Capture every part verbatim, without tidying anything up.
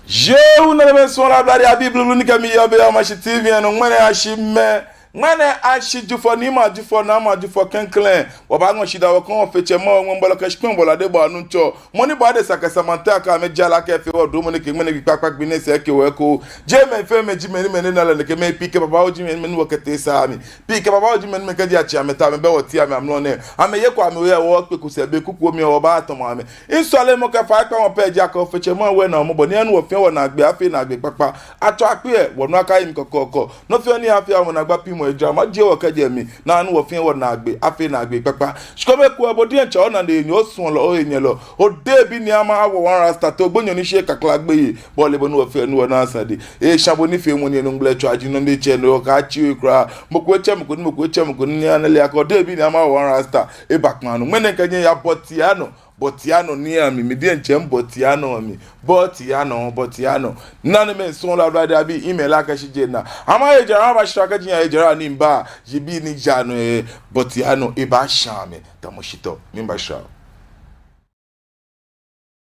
Jeee nanemɛi suɔlɔi ablade abii blublu ni kɛ mi yɔɔ biɛ yɛ Omashi T V lɛ nɔ. Ŋmɛnɛ ashi mɛɛ? Ŋmɛnɛ ashi Jufɔ, Niimɛi a-Jufɔ, Naamɛi a-Jufɔ klɛŋklɛŋ. Wɔbaaŋɔ shidaa wɔkɛha Ofe Tsɛ Mawu, Ŋwɛi Bɔlɔ kɛ Shikpɔŋ Bɔlɔ, Adebɔɔ Nuŋtsɔ, mɔ ni bɔ adesa kɛ Samantha kɛ amɛ jalakɛ fee wɔ dromɔ nɛɛ kɛ ŋmɛnɛ gbi kpakpa gbi nɛɛ sɛɛ kɛ wɔ eko. Jeee mɛi fɛɛ mɛi ji mɛi ni mɛi ni na lɛ nɛkɛ, mɛi pii kɛ babaoo ji mɛi ni wɔkɛtee saa mli. Pii kɛ babaoo ji mɛi ni mɛi kɛji atsi amɛtao amɛbɛ wɔteŋ, amɛ amrɔ nɛɛ. Amɛyeko amɛyɛ wɔ kpekpe sɛɛ be kuku mli wɔbaatɔmɔ amɛ. Misɔlemɔ kɛ faikpamɔ pɛ ji akɛ Ofe Tsɛ Mawu ena wɔ mɔbɔ ni anu wɔ fɛɛ wɔnaagbee afee naagbee kpakpa. Atsɔ akpe lɛ, wɔnɔ akayi mli kɔkɔɔkɔ. Nɔ fɛɛ nɔ ni afee amɔ naagba piŋmɔ ejra ma je wɔ kɛjɛ mli. Ni anu wɔ fɛɛ wɔnaagbee afee naagbee kpakpa. Shikome kuu lɛ, bo diɛŋtsɛ ona nɛɛ, ni osuɔlɔ, ohenyɛlɔ, Odehe bi Nii Amaa Awo One Rasta, Too gbonyo ni sheee kakla gbeyei. Bo lɛ bo ni wɔ fɛɛ ni wɔna sane. Esha bo nifeemɔ ni enu ŋmlɛtswaa ji nɔ ni etsɛ nɔ kɛtsi oyi kwraa. Mɔ ko etsɛ mɔ ko ni, mɔ ko etsɛ mɔ ko ni, ni ana lɛ akɛ Odehe bi Nii Amaa Awo One Rasta eba kpaa nɔ. Ŋmɛnɛ kɛ nyɛya Bɔtianɔ. Bɔtianɔ ni ami, mi diɛŋtsɛ Bɔtianɔ ami. Bɔtianɔ, Bɔtianɔ. Nanemɛi suɔlɔi ablade abii, email akɛ shi je na. Amɛhe jara, amɛbashra kɛji nyɛhe jara ni mba, ji bi ni ja nɔ lɛ, Bɔtianɔ ebaashã amɛ. Tamɔ shitɔ, miibashra.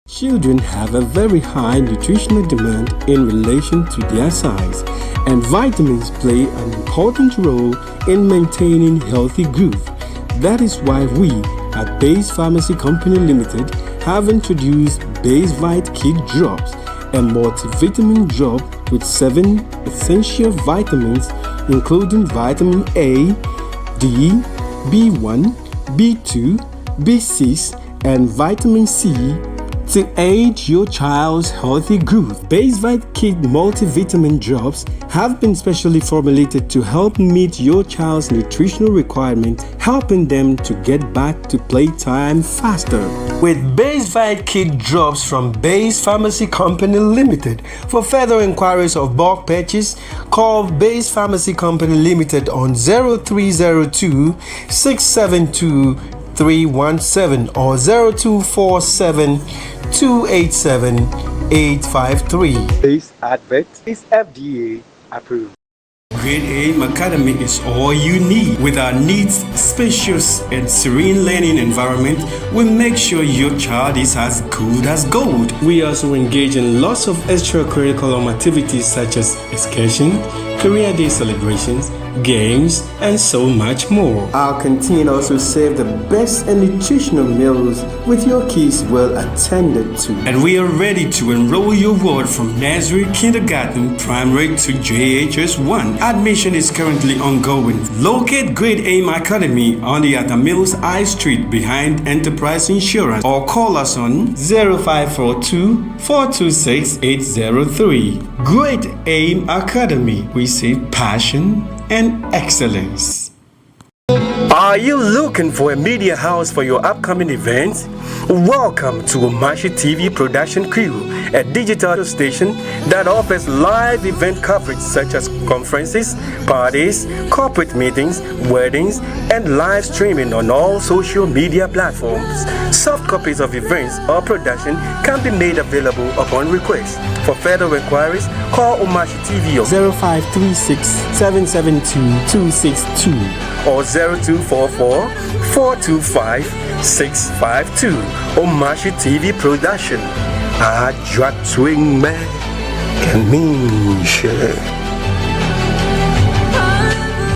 Children have a very high nutritional demand in relation to their size, and vitamins play an important role in maintaining healthy growth. That is why we at Base Pharmacy Company Limited have introduced Basevite Kid Drops, a multivitamin drop with seven essential vitamins, including vitamin A, D, B one, B two, B six, and vitamin C to aid your child's healthy growth. Basevite Kid multivitamin drops have been specially formulated to help meet your child's nutritional requirement, helping them to get back to playtime faster. With Basevite Kid Drops from Base Pharmacy Company Limited. For further inquiries of bulk purchase, call Base Pharmacy Company Limited on zero three zero two, six seven two, three one seven or zero two four seven, two eight seven, eight five three. This advert is F D A approved. Great Aim Academy is all you need. With our neat, spacious, and serene learning environment, we make sure your child is as good as gold. We also engage in lots of extracurriculum activities such as excursion, career day celebrations, games, and so much more. Our canteen also serve the best and nutritional meals with your kids well attended to. And we are ready to enroll your ward from nursery, kindergarten, primary to J H S one. Admission is currently ongoing. Locate Great Aim Academy on the Atta Mills High Street behind Enterprise Insurance or call us on zero five four two, four two six, eight zero three. Great Aim Academy, we see passion and excellence. Are you looking for a media house for your upcoming events? Welcome to Omashi T V production crew, a digital station that offers live event coverage such as conferences, parties, corporate meetings, weddings, and live streaming on all social media platforms. Soft copies of events or production can be made available upon request. For further inquiries, call Omashi T V on zero five three six, seven seven two, two six two or zero two four four, four two five, six five two. Omashi T V production. Ajwa twin me keminshe.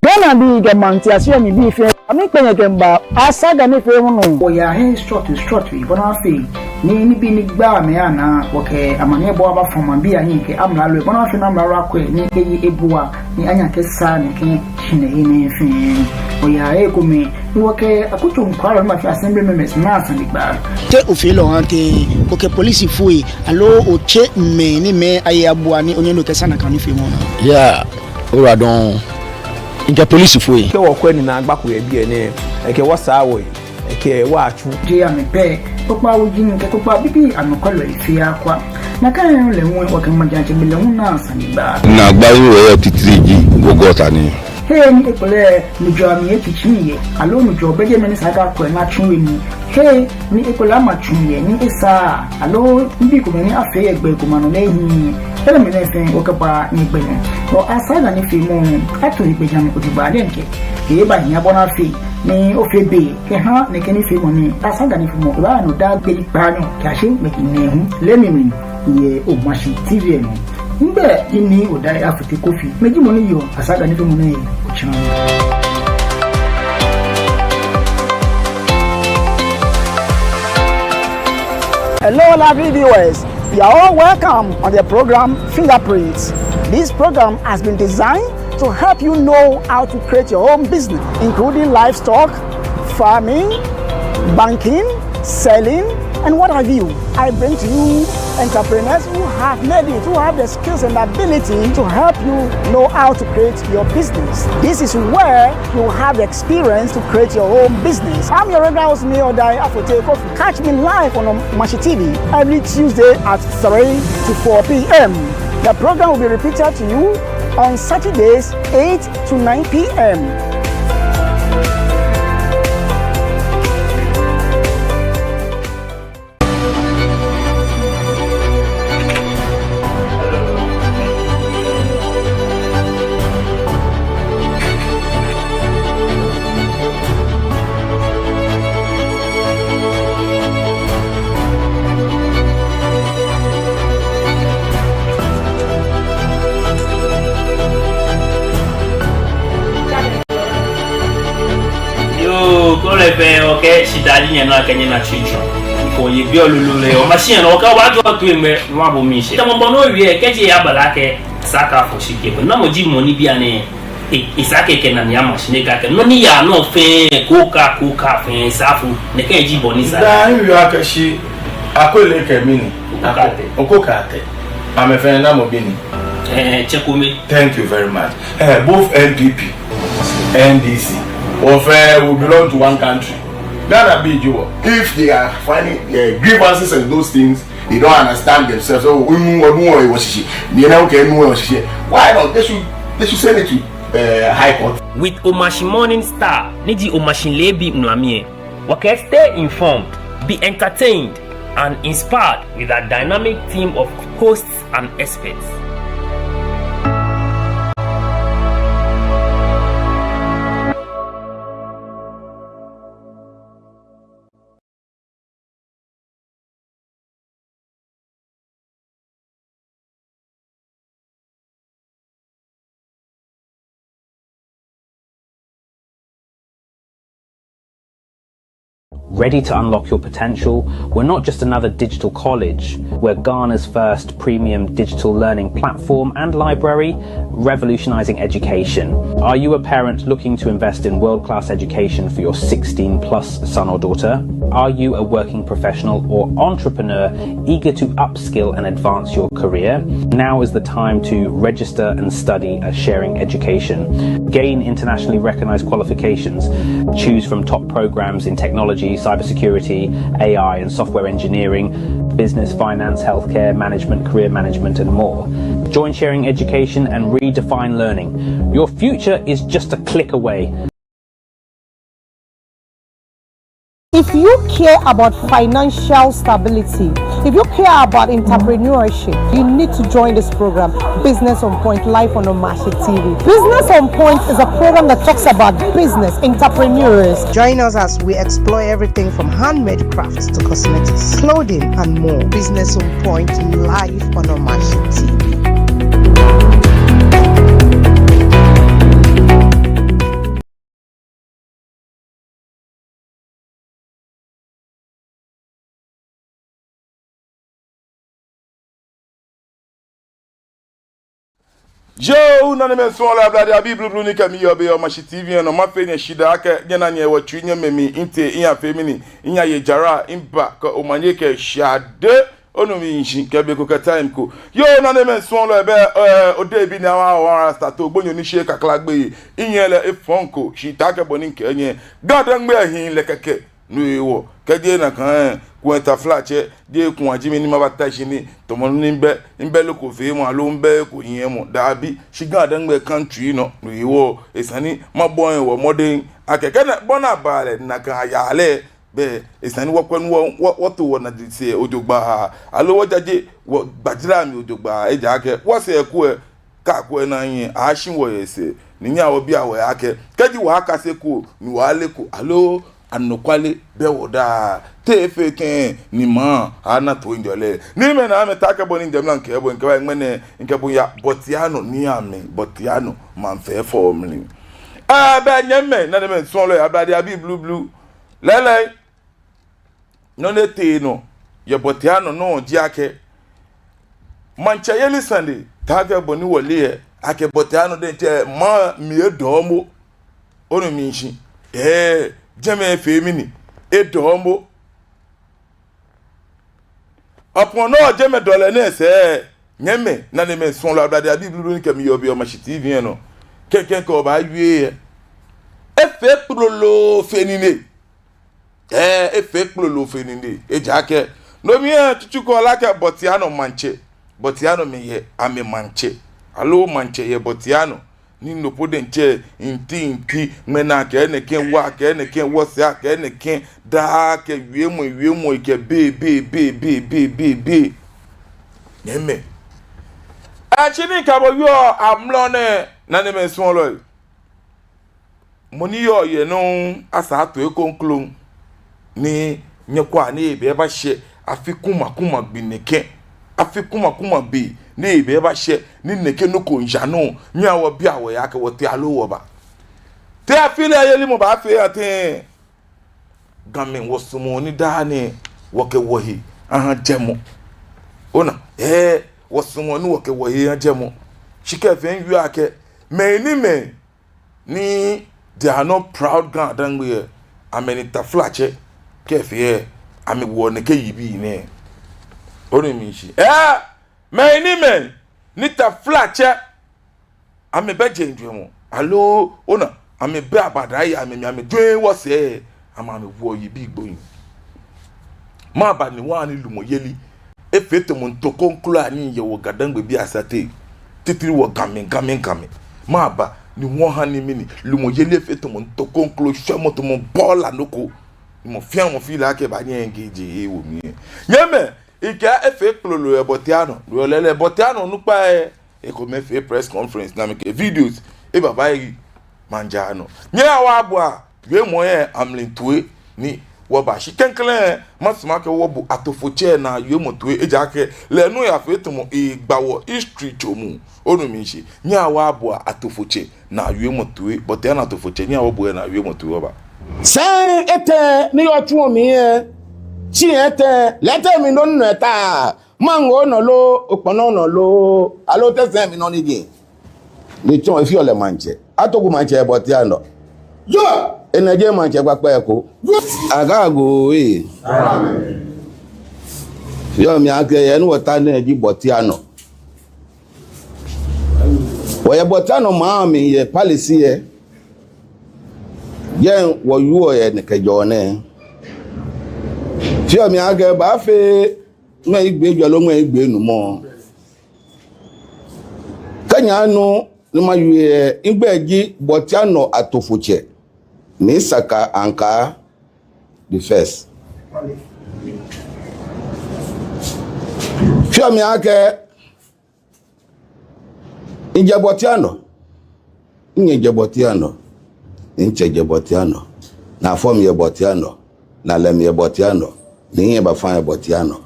Ghanabii kɛ maŋtiase mli bii fɛɛ, amɛkpɛ nyɛ kɛmiiba Asaga nifeemɔ nɔ. Wɔyaa hei srɔtoi srɔtoi bɔ ni afee ni nibii ni gbaa amɛnaa, wɔkɛ amaniɛbɔɔ abafɔ maŋbii ahiɛ kɛ amralo, bɔ ni afee ni amralo akwɛ ni eye ebua ni anyɛ akɛsaa nɛkɛ shihilɛ nɛɛ fɛɛ. Wɔyaa hei komɛi ni wɔkɛ akutso nɔkwɛlɔi ni ma fee assembly members naa sane gba. Te ofeɔ lɛ ohaa tɛŋŋ, okɛ polisifoi aloo otsɛɔ mɛi ni amɛye abua ni onyɛ ni okɛsaa nakai nifeemɔ nɛɛ? Yeah, ora dɔŋŋ. Mikɛ polisifoi. Kɛ wɔkwɛ ni naagba ko yɛ biɛ nɛɛ, ekɛ wɔ saa wɔyi, ekɛ wɔ atsu. Jeee amɛ pɛ, kpokpaa wuji kɛ kpokpaa bibii anɔkwɛlɔi fɛɛ akwa. Nakai nɔŋŋ lɛ hu wɔkɛ maŋtsɛmɛi lɛ hu naa sane gba. Naagbai ni wɔyɔɔ titri ji gɔgɔta ni. Hei ni ekpɛlɛ nujɔɔ amli etsitsi yɛ, aloo nujɔɔ bɛ jɛmɛ ni esa akɛ akwɛ ni atsu he nii. Hei ni ekpɛlɛ ama tsu yɛ ni esaaa, aloo nibii komɛi ni afee yɛ gbɛ ko ma nɔ lɛ ehiii. Enɛɛmɛi fɛɛ wɔkɛbaa nyɛgbɛ nɔ. Wɔ Asaga nifeemɔ ato egbɛjianɔ jogbaŋŋ diɛŋtsɛ. Ebahia bɔ ni afee Ni ofee be kɛha nɛkɛ nifeemɔ nɛɛ, Asaga nifeemɔ, ebaaya nɔ daa Gbi kpaanyɔ kɛyashi Ŋmɛji nɛɛhu, lɛ mli mli yɛ Omashi T V lɛ nɔ. Migbɛi ji Nii Odai Afotey Kofi, mi ji mɔ ni yɔɔ Asaga nifeemɔ nɛɛ otsiaŋ. Hello, lovely viewers. You are all welcome on the program Fingerprints. This program has been designed to help you know how to create your own business, including livestock, farming, banking, selling, and what have you. I bring to you entrepreneurs who have made it, who have the skills and ability to help you know how to create your business. This is where you have the experience to create your own business. I'm your regular host, Nii Odai Afotey Kofi. Catch me live on Omashi T V every Tuesday at three to four p.m. The program will be repeated to you on Saturdays, eight to nine p.m. Yoo, kɔlɛ fɛɛ, okɛɛ shidaa ji nyɛnɔ akɛ nyɛna tsutsu. Ko ye bi olulu lɛ, Omashi nɔ, okɛɛ obaajɔ toi mɛi, ni wɔbo miishɛɛ. Tamɔ bɔ ni owie, kɛji aba lɛ akɛ Saka fɔ shi kɛ, namɔ ji mɔ ni bianɛ, e, esa akɛ ekɛ enane ama shi ni ekɛɛ akɛ, nɔ ni yaa nɔ fɛɛ, kooka, kooka fɛɛ, saafu, nɛkɛ ji bɔ ni sa. Daa miwie akɛ shi, Akwele kɛ mɛni? Oko Kaate. Oko Kaate. Amɛ fɛɛ namɔ bi ni? Eh, tsɛ kome. Thank you very much. Eh, both N P P, N D C, wɔ fɛɛ, we belong to one country. Ghanabii ji wɔ. If they are finding, eh, grievances and those things, they don't understand themselves. Oh, enu, enu, enu, enu, shishi. Ni ena, okay, enu, enu, shishi. Why not? They should, they should send it to, eh, High Court. With Omashi Morning Star, ni ji Omashi leebi ŋulami lɛ. Wɔkɛɛ stay informed, be entertained, and inspired with our dynamic team of hosts and experts. Ready to unlock your potential? We're not just another digital college, we're Ghana's first premium digital learning platform and library, revolutionizing education. Are you a parent looking to invest in world-class education for your sixteen-plus son or daughter? Are you a working professional or entrepreneur eager to upskill and advance your career? Now is the time to register and study at Sharing Education. Gain internationally recognized qualifications. Choose from top programs in technology, cybersecurity, A I and software engineering, business, finance, healthcare, management, career management, and more. Join Sharing Education and redefine learning. Your future is just a click away. If you care about financial stability, if you care about entrepreneurship, you need to join this program, Business on Point, live on Omashi T V. Business on Point is a program that talks about business, entrepreneurs. Join us as we explore everything from handmade crafts to cosmetics, clothing, and more. Business on Point, live on Omashi T V. Yoo, nanemɛi, suɔlɔi, ablade abii blublu ni kɛ mi yɔɔ biɛ yɛ Omashi T V lɛ nɔ, mafee nyɛ shidaa akɛ nyɛna nyɛwɔ tsui nyɛmɛ mi, mitee, miyafee mɛni, miyaye jara, miba kɛ omanye kɛ shade. Onu mi shishi kɛ be ko kɛ time ko. Yoo, nanemɛi, suɔlɔi, bɛ, eh, odehe bi ni awa awa start, ogbonyo ni shi kakla gbeyei. Minyɛ lɛ efɔŋ ko, shi taakɛ bɔ ni mikɛɛ nyɛ, GaDangme hiɛ lɛ kɛkɛ. No hewɔ, kɛji nakai, eh, kulɛ taflatsɛ, jeee kulɛ ji mi ni mabata shi ni, tamɔ ni mibɛ, mibɛ loko feemɔ, aloo mibɛ eko hiɛmɔ, dabi, shi GaDangme country nɔ, no hewɔ, esa ni mabɔ nyɛ wɔ mɔdɛŋ, akɛ kɛ nɛ, bɔ ni aba lɛ, nakai aya lɛ, bɛ, esa ni wɔkwɛ ni wɔ, wɔ, wɔto wɔnadesɛ jogbaŋŋ, aloo wɔjaje wɔgbajara mli jogbaŋŋ, ejaakɛ wɔsɛɛ ko lɛ, kɛ akwɛ naa lɛ, ashi wɔ yɛ sɛɛ. Ni nyɛhaa wɔbia wɔhe akɛ, kɛji wɔɔkase eko ni wɔɔle eko, aloo anɔkwale bɛ wɔ daa, te efee tɛŋŋ ni maŋ aaana toiŋjɔlɛ? Niimɛi Naamɛi, taakɛ bɔ ni mijɛ mli ni mikɛɛ bo, mikɛba ŋmɛnɛ, mikɛ bo yaa Bɔtianɔ niiamli, Bɔtianɔ maŋ fɛfɛo mli. Ɛɛ, bɛ nyɛmimɛi, nanemɛi, suɔlɔi, Ablade abii blublu. Lɛɛlɛŋ, nɔ ni tee nɔ yɛ Bɔtianɔ nɔ ji akɛ, maŋtsɛyeli sane, taakɛ bɔ ni wɔle lɛ, akɛ Bɔtianɔ diɛŋtsɛ maŋ mli edɔɔ momo. Onu mishishi? Ɛɛ, jɛmɛ efee mɛni? Edɔɔ momo. Apɔŋɔ nɔ jɛmɛ dɔlɛ nɛɛ sɛɛ, nyɛmimɛi, nanemɛi, suɔlɔi, Ablade abii blublu ni kɛ mi yɔɔ biɛ yɛ Mashi T V lɛ nɔ, kɛkɛ kɛ wɔbaawie lɛ, efee kplolo fe nine. Ɛɛ, efee kplolo fe nine. Ejaakɛ no mli lɛ, tsutsu ko ole akɛ Bɔtianɔ maŋtsɛ, Bɔtianɔmɛi yɛ amɛmaŋtsɛ, aloo maŋtsɛ yɛ Bɔtianɔ. Ni no po diɛŋtsɛ nti nti, ŋmɛnɛ akɛ nɛkɛ, wa akɛ nɛkɛ, wɔsɛɛ akɛ nɛkɛ, daa akɛ wiemɔ wiemɔ kɛ be be be be be be be. Nyɛmimɛi, ashi ni mikɛ bo wieɔ amrɔ nɛɛ, nanemɛi, suɔlɔi, mɔ ni yɔɔ yɛ nɔ asaa toi kroko ni nyɛkwɛa ni ebɛ bashɛ afi kuma kuma gbi nɛkɛ. Afi kuma kuma gbi ni ebɛ bashɛ ni nɛkɛ nɔ ko miiya nɔ. Nyɛhaa wɔbia wɔhe akɛ wɔtee aloo wɔba. Te afi lɛ yelimɔ baafee tɛŋŋ? Gamɛi, wɔsumɔɔ ni daa nɛɛ wɔkɛ wɔhe aha jɛmɔ. Ona, ɛɛ, wɔsumɔɔ ni wɔkɛ wɔhe aha jɛmɔ. Shi kɛ fɛɛ miwie akɛ, mɛi ni mɛi ni they are not proud Ga-Dangme lɛ, amɛ ni taflatsɛ kɛ fɛɛ amɛwoɔ nɛkɛ yibii nɛɛ. Onu mishishi? Ɛɛ, mɛi ni mɛi ni taflatsɛ amɛbɛ jwɛŋmɔ, aloo ona, amɛbɛ abada yɛ amɛmli, amɛjwɛŋ wɔsɛɛ, amɛ amɛwoɔ yibii gbonyo. Mɛɛba ni wɔha ni lumɔyeli efee tamɔ nto kroko ni yɔɔ wɔ Ga-Dangme bii ateŋ, titri wɔ Gamɛi, Gamɛi, Gamɛi? Mɛɛba ni wɔha ni mɛni, lumɔyeli efee tamɔ nto kroko, shwɛmɔ tamɔ bɔɔla nɔ ko, mɔ fɛɛ mɔ feel akɛ ebaanyɛ eŋgɛje ewo mli? Nyɛmimɛi, mikɛɛ efee kplolo yɛ Bɔtianɔ. Lɛɛlɛŋ Bɔtianɔ onukpai lɛ, ekomɛi fee press conference ni amɛkɛ videos eba baye maŋ jara nɔ. Nyɛhaa wɔbua wiemɔi lɛ amli toi ni wɔba. Shi klɛŋklɛŋ lɛ, masumɔ akɛ wɔbo Atofotsɛ naa wiemɔ toi, ejaakɛ lɛ nɔŋŋ yafee tamɔ egba wɔ history tso mli. Onu mishishi? Nyɛhaa wɔbua Atofotsɛ naa wiemɔ toi, Bɔtianɔ Atofotsɛ, nyɛhaa wɔbo enaa wiemɔ toi wɔba. Sɛŋ etɛ ni yɔɔ tsuɔ mli lɛ, shi etɛ lɛ, etɛ mli nɔ ni nɔ eta. Maŋ onɔ lo, okpɔnɔ onɔ lo, aloo te sɛŋ mli nɔ ni ji? Ni tsɔ efeɔ lɛ maŋtsɛ. Atoku maŋtsɛ Bɔtianɔ. Yoo! Enɛ ji maŋtsɛ kpakpa ko. Yoo! Agoo ee. Amen. Fioo mi akɛ he ni wɔta nɛɛ ji Bɔtianɔ. Wɔyɛ Bɔtianɔ maŋ mli yɛ palace lɛ. Yɛ wɔyɔɔ yɛ nɛkɛ jɔɔ nɛɛ. Fioo mi akɛ baafee ŋmɛnɛ igbɛ ejwɛ loo ŋmɛnɛ igbɛ enumɔ. Kɛ nyɛnu ni mawie lɛ, migbɛi ji Bɔtianɔ Atofotsɛ, Nii Saka Ankaa the first. Fioo mi akɛ mijɛ Bɔtianɔ. Minyɛ jɛ Bɔtianɔ. Mitsɛ jɛ Bɔtianɔ. Nafɔ mi yɛ Bɔtianɔ. Nalɛ mi yɛ Bɔtianɔ. Ni minyɛ bafa yɛ Bɔtianɔ.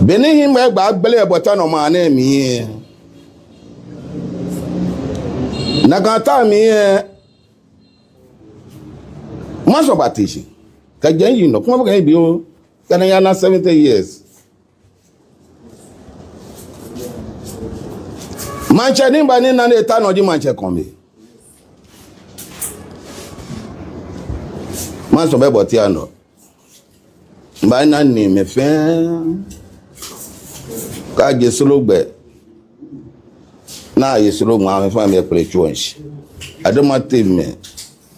Be ni hiŋmɛi gba gbele yɛ Bɔtianɔ maŋ nɛɛ mli lɛ, nakai taŋ mli lɛ, masɔ ba te shi. Kɛjɛ miyi nɔ, kuma bɔ kɛ mibi oo. Kɛ nɛ ya na seventy years. Maŋtsɛ ni miba ni mina ni eta nɔ ji maŋtsɛ kome. Masɔ bɛ Bɔtianɔ. Miba mina ni mɛi fɛɛ, kɛjɛ Soro gbɛ, ni aye Soro ŋmaa mɛi fɛɛ amɛkpele tsuɔ shishi. Adomatemɛi,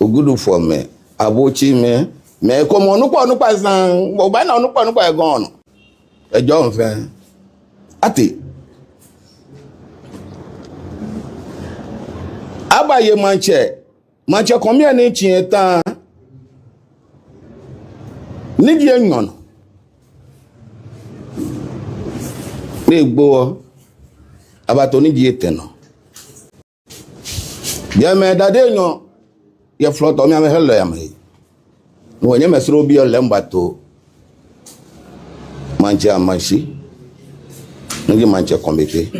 Ogudufɔmɛi, Abotsimɛi, mɛi komɛi onukpai onukpai saŋŋ, obaana onukpai onukpai yɛ Ga nɔ. Ejɔɔ mɛi fɛɛ. Ate. Abaye maŋtsɛ. Maŋtsɛ kome ni tsi eta. Ni ji enyɔ nɔ. Ni egbo. Abato ni ji etɛ nɔ. Yɛ mɛi dade nyɔ, yɛ flɔtɔ mli amɛhe lɛ yɛ amɛhe. Ni wɔnyɛmimɛi Srobiɔ lɛ miibato maŋtsɛ amaŋshi, ni ji maŋtsɛ kɔmiti.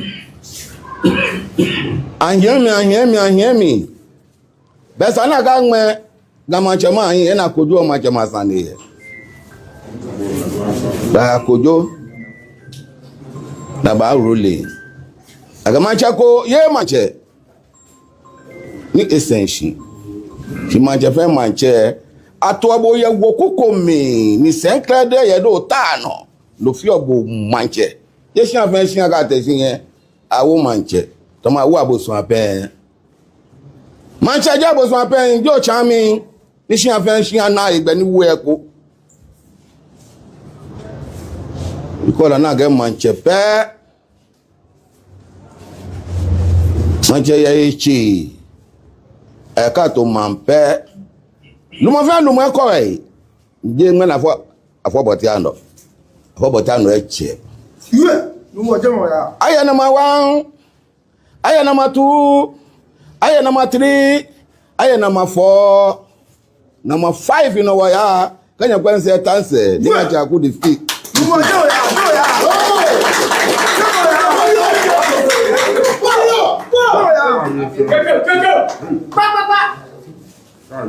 Ahiɛ mi, ahiɛ mi, ahiɛ mi. Bɛ esa ni akɛ ŋmɛ Ga Maŋtsɛ maŋ ayi, ena Kojo Maŋtsɛ maŋ sane yɛ. Ba Kojo, ni aba wulu lɛ. Akɛ maŋtsɛ ko, yɛ maŋtsɛ ni esɛŋ shi. Shi maŋtsɛ fɛɛ maŋtsɛ, atoɔ bo yɛ weku ko mli, ni sɛi krɛdɛɛ yɛ do ta nɔ, no feɔ bo maŋtsɛ. Yɛ shia fɛɛ shia kɛ te shi yɛ, awo maŋtsɛ, tamɔ awo abosomɔ pɛ. Maŋtsɛ ji abosomɔ pɛ, ji otsa mli, ni shia fɛɛ shia naa egbɛ ni wo eko. Because na akɛ maŋtsɛ pɛ, maŋtsɛ yɛ etsi, eka to maŋ pɛ. Lumɔ fɛɛ lumɔ ekɔ yɛ. Jeee ŋmɛnɛ afɔ, afɔ bɔtia nɔ. Afɔ bɔtia nɔ etsɛ. Yue, lumɔ jɛmɔ ya. Ayɛ number one. Ayɛ number two. Ayɛ number three. Ayɛ number four. Number five nɔ wɔya. Kɛ nyɛkwɛ misɛɛ ta misɛɛ, ni maŋtsɛ aku di fi.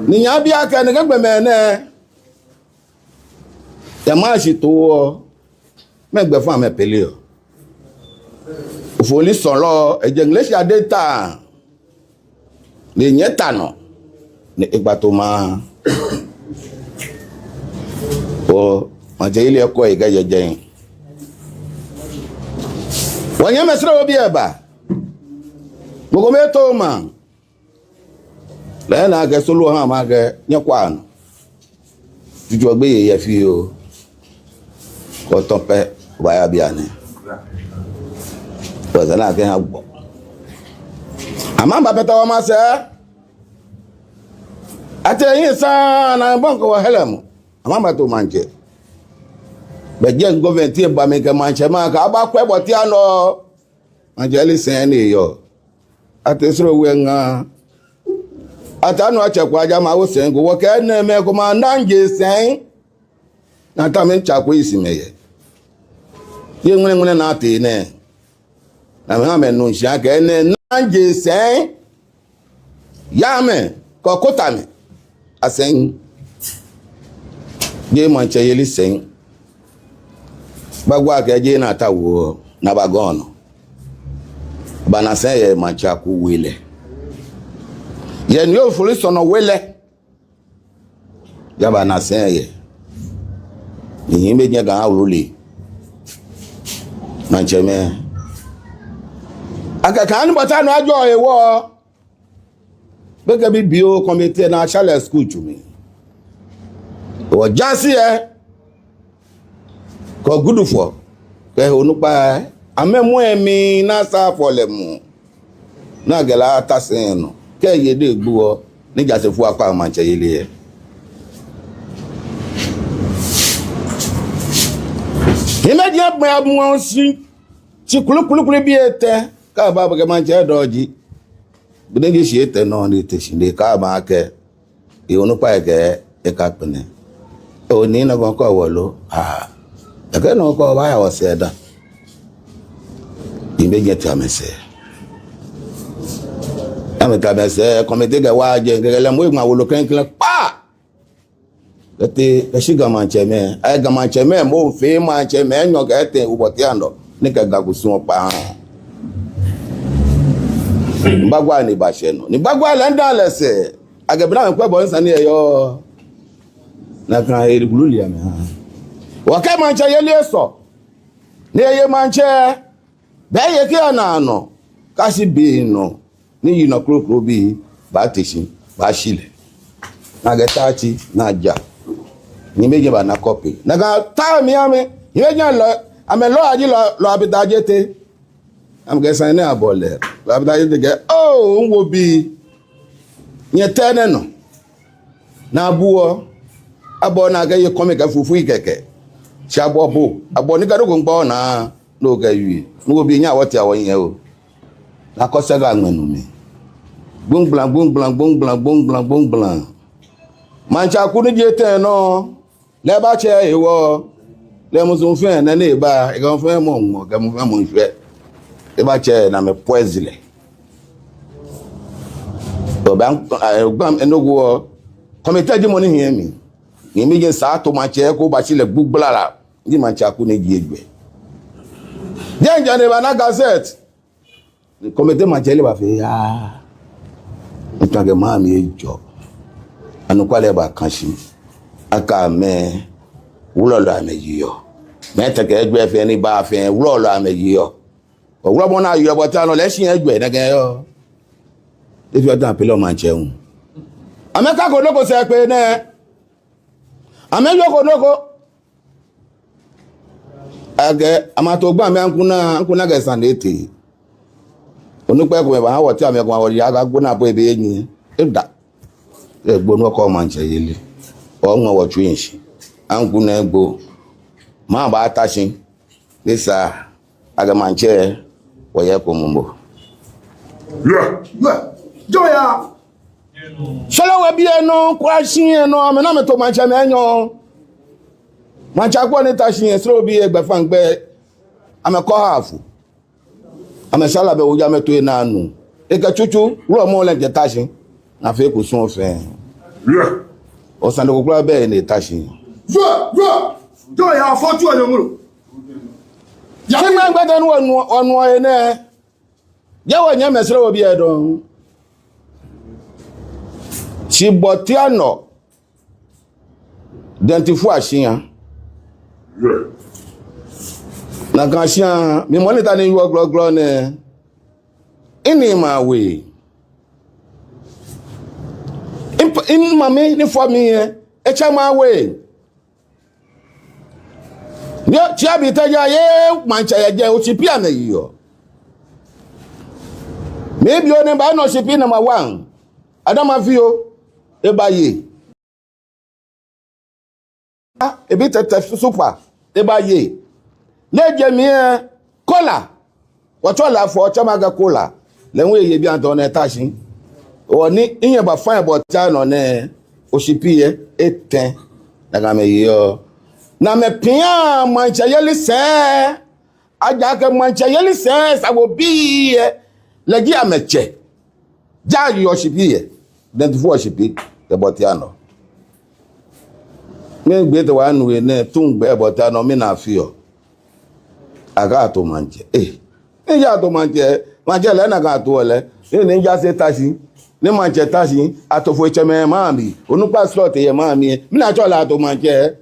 Ni nyɛbi akɛ nɛkɛ gbɔmɛi nɛɛ, yɛ maŋ shi too, mɛɛ gbɛfaŋ amɛpeleɔ? Ofoloi sɔɔlɔ, ejɛ Ŋleshi adɛ ta. Ni enyɛ ta nɔ, ni egba to maŋ. Oo, maŋtsɛyeli ekɔ ekɛjɛ jɛi. Wɔnyɛmimɛi Srobiɔ ba. Mɔ ko mɛɛ to maŋ. Lɛ na akɛ sɔɔlɔ ha ma akɛ nyɛkwa nɔ. Tutu gbeyei yɛ fioo. Kɔtɔ pɛ, obaaya bianɛ. Wɔsɛɛ na akɛ ha gbɔ. Amɛba bɛtɛ wɔ masɛɛ. Ate yi sa na bɔŋ ko wɔ helem. Amɛbato maŋtsɛ. Bɛ jɛi government eba mli kɛ maŋtsɛ maŋ kɛ abakwɛ bɔtia nɔ. Maŋtsɛyeli sɛi ni yɔɔ. Ate Srowe ŋa. Ate anu atsɛ kwa ja ma wo sɛi ko wɔ kɛ nɛɛmɛi ko ma nanje sɛi. Ni ata mli tsa ko isi mɛi yɛ. Yɛ ŋmɛnɛ ŋmɛnɛ ni ate nɛɛ. Ni amɛha amɛnu shishi akɛ nɛɛ nanje sɛi. Yamɛi, kɔkɔtamɛi asɛi. Jeee maŋtsɛyeli sɛi. Bagba kɛ jeee na ta wo, ni aba gɔŋ nɔ. Bana sɛi yɛ maŋtsɛ aku we lɛ. Yɛ ni ofoloi sɔɔlɔ we lɛ. Yɛ bana sɛi yɛ. Ni hiɛ bɛ jɛ Ga wulu lɛ. Maŋtsɛmɛi. Akɛ kɛ ni bɔtia nɔ ajɔ yɛ wɔ. Bɛ kɛ bibioo kɔmiti na shalɛ school tsu mli. Wɔ jaase yɛ. Kɛ gudufɔ. Kɛ onukpa. Amɛmɔ emli ni asa fɔ lɛ mu. Ni akɛ lɛ ata sɛi nɔ. Kɛ yɛ de gbuɔ. Ni jaasefoi akpa maŋtsɛyeli yɛ. Hiɛ bɛ jɛ gbɛ abu wɔn shi. Shi kulu kulu kulu bii etɛ. Kɛ aba bɛ kɛ maŋtsɛ dɔ ji. Bɛ ni ji shi etɛ nɔ ni te shi ni kɛ aba kɛ. Yɛ onukpa yɛ kɛ eka kpɛnɛ. Onii nɔ ko kɔ wɔ lo. Aa. Ekɛ nɔ ko baaya wɔsɛɛ da. Ni bɛ jɛ ta amɛsɛɛ. Amɛta amɛsɛɛ kɔmiti kɛ wa jɛ kɛ lɛ mɔ egba wolo klɛŋklɛŋ kpa. Kɛtee kɛshi Ga Maŋtsɛmɛi. Ayɛ Ga Maŋtsɛmɛi mɔ fɛɛ maŋtsɛmɛi nyɔ kɛtee obɔtia nɔ. Ni kɛ Ga kusum kpa. Ni bagba ni bashɛ nɔ. Ni bagba lɛ nda lɛ sɛɛ. Akɛ bɛ ni amɛkwɛ bɔ ni sane yɛ yɔɔ. Nakai eri gulu lɛ amɛha. Wɔkɛ maŋtsɛyeli esɔ. Ni eye maŋtsɛ. Bɛ eye kɛ ana nɔ. Kɛshi be nɔ. Ni yinɔ kroko bii. Baate shi. Bashi lɛ. Ni akɛ ta tsi. Ni aja. Ni mɛi jɛ bana kɔpe. Ni akɛ ta mi amɛ. Ni mɛi jɛ lɔ. Amɛlɔ aji lɔ. Lɔ abita jete. Amɛkɛ sane nɛɛ abɔ lɛ. Lɔ abita jete kɛ. Oo, miwo bi. Nyɛtee nɛɛ nɔ. Ni abuɔ, abɔ ni akɛ ye kɔmi kɛ fufui kɛkɛ. Shi abɔ bo, abɔ ni kɛ do ko ŋgbɔ naa, no kɛ yui. Miwo bi nyɛ wɔte awɔ nyɛ oo. Ni akɔ sɛɛ kɛ aŋmɛ nu mli. Gbɔŋgblaŋ, gbɔŋgblaŋ, gbɔŋgblaŋ, gbɔŋgblaŋ, gbɔŋgblaŋ. Maŋtsɛ Aku ni ji etɛ nɔ, lɛ ebatsɛ ewɔ, lɛ musu fɛɛ nɛɛ ni eba, ekɛ fɛɛ mɔ ŋmɔ, ekɛ fɛɛ mɔ ŋshwɛ. Ebatsɛ ni amɛpoison lɛ. Obaa, eh, gbam enogo, committee ji mɔ ni hiɛ mi. Ni miji sa to maŋtsɛ ko bashi lɛ gbɔŋgblaŋ la. Ni maŋtsɛ Aku ni ji ejwɛ. Jɛŋ jɛŋ ni ebana gazette. Committee maŋtsɛ lɛ bafee yaa. Ntɔ akɛ maŋ mli ejɔ. Anɔkwale baakã shi. Akɛ amɛ wulɔlɔi amɛyeɔ. Mɛi tɛkɛ ejwɛ fɛɛ ni baa fɛɛ wulɔlɔi amɛyeɔ. Wulɔmɔ ni yeɔ bɔ ta nɔ lɛ shi ejwɛ nɛkɛ yɔɔ. Efi ota pɛlɛ maŋtsɛ hu. Amɛkako nɔ ko sɛɛ kpee nɛɛ. Amɛyɔɔ ko nɔ ko. Akɛ, amɛto gbaa mli aŋkunaa, aŋkunaa kɛ sane etee. Onukpai komɛi baaha wɔteŋ amɛkɛ amɛ wɔya gbo naa po ebe enyiɛ. Eda. Egbo nɔ ko maŋtsɛyeli. Oŋɔ wɔtsui shi. Aŋkunaa egbo. Maŋ baata shi. Ni sa. Akɛ maŋtsɛ, wɔyɛ ko mumɔ. Yeah. Yeah. Jɔɔ ya. Shɔlɛ wɛ biɛ nɔ, kwa shi yɛ nɔ, amɛ ni amɛto maŋtsɛ mɛi enyɔ. Maŋtsɛ Aku ni ta shi yɛ sro biɛ gbɛfaŋ gbɛ. Amɛkɔ hafu. Amɛshala bɛ oja amɛto ena nu. Ekɛ tsutsu, wulɔmɔ lɛ kɛta shi. Ni afee kusum fɛɛ. Yeah. Osane ko kwraa bɛ ni eta shi. Jɔɔ, jɔɔ. Jɔɔ ya fɔ tsu onyɔmuru. Shi ŋmɛnɛ gbɛ dani wɔnu, wɔnu yɛ nɛɛ. Jɛ wɔnyɛmimɛi sro wɔ biɛ dɔŋŋ. Shi Bɔtianɔ. Dɛntifua shia. Nakai shia, mi mɔ ni ta ni yɔɔ glɔglɔ nɛɛ. Mini mawe. Mp-, mimami ni fɔ mi yɛ. Etsɛ mawe. Ni tsia bi ta ya ye maŋtsɛ yɛ jɛ oshipi amɛyeɔ. Mibi onukpa ni oshipi number one. Adama Fio, ebaye. Ah, ebi Tɛtɛ Supa, ebaye. Ni ejɛ mli yɛ Kola. Wɔtsɔ la fɔ tsɔ ma ga Kola. Lɛ ŋwɛi eye bianɛ tɔ nɛɛ ta shi. Wɔ ni minyɛ bafa yɛ Bɔtianɔ nɛɛ, oshipi yɛ etɛ. Nakai amɛyeɔ. Ni amɛpia maŋtsɛyeli sɛɛ. Ejaakɛ maŋtsɛyeli sɛɛ sa wɔ biɛ. Lɛ ji amɛtsɛ. Ja yeɔ oshipi yɛ. Dɛntifua oshipi. Yɛ Bɔtianɔ. Migbɛ tɛ wa nu yɛ nɛɛ tun gbɛ Bɔtianɔ mina fioo. Akɛ ato maŋtsɛ. Eh. Ni ja ato maŋtsɛ, maŋtsɛ lɛ nakai ato lɛ. Ni ni ja se ta shi. Ni maŋtsɛ ta shi, ato fo etsɛmɛi maŋ mli. Onukpa slot yɛ maŋ mli. Mina tsɔ lɛ ato maŋtsɛ.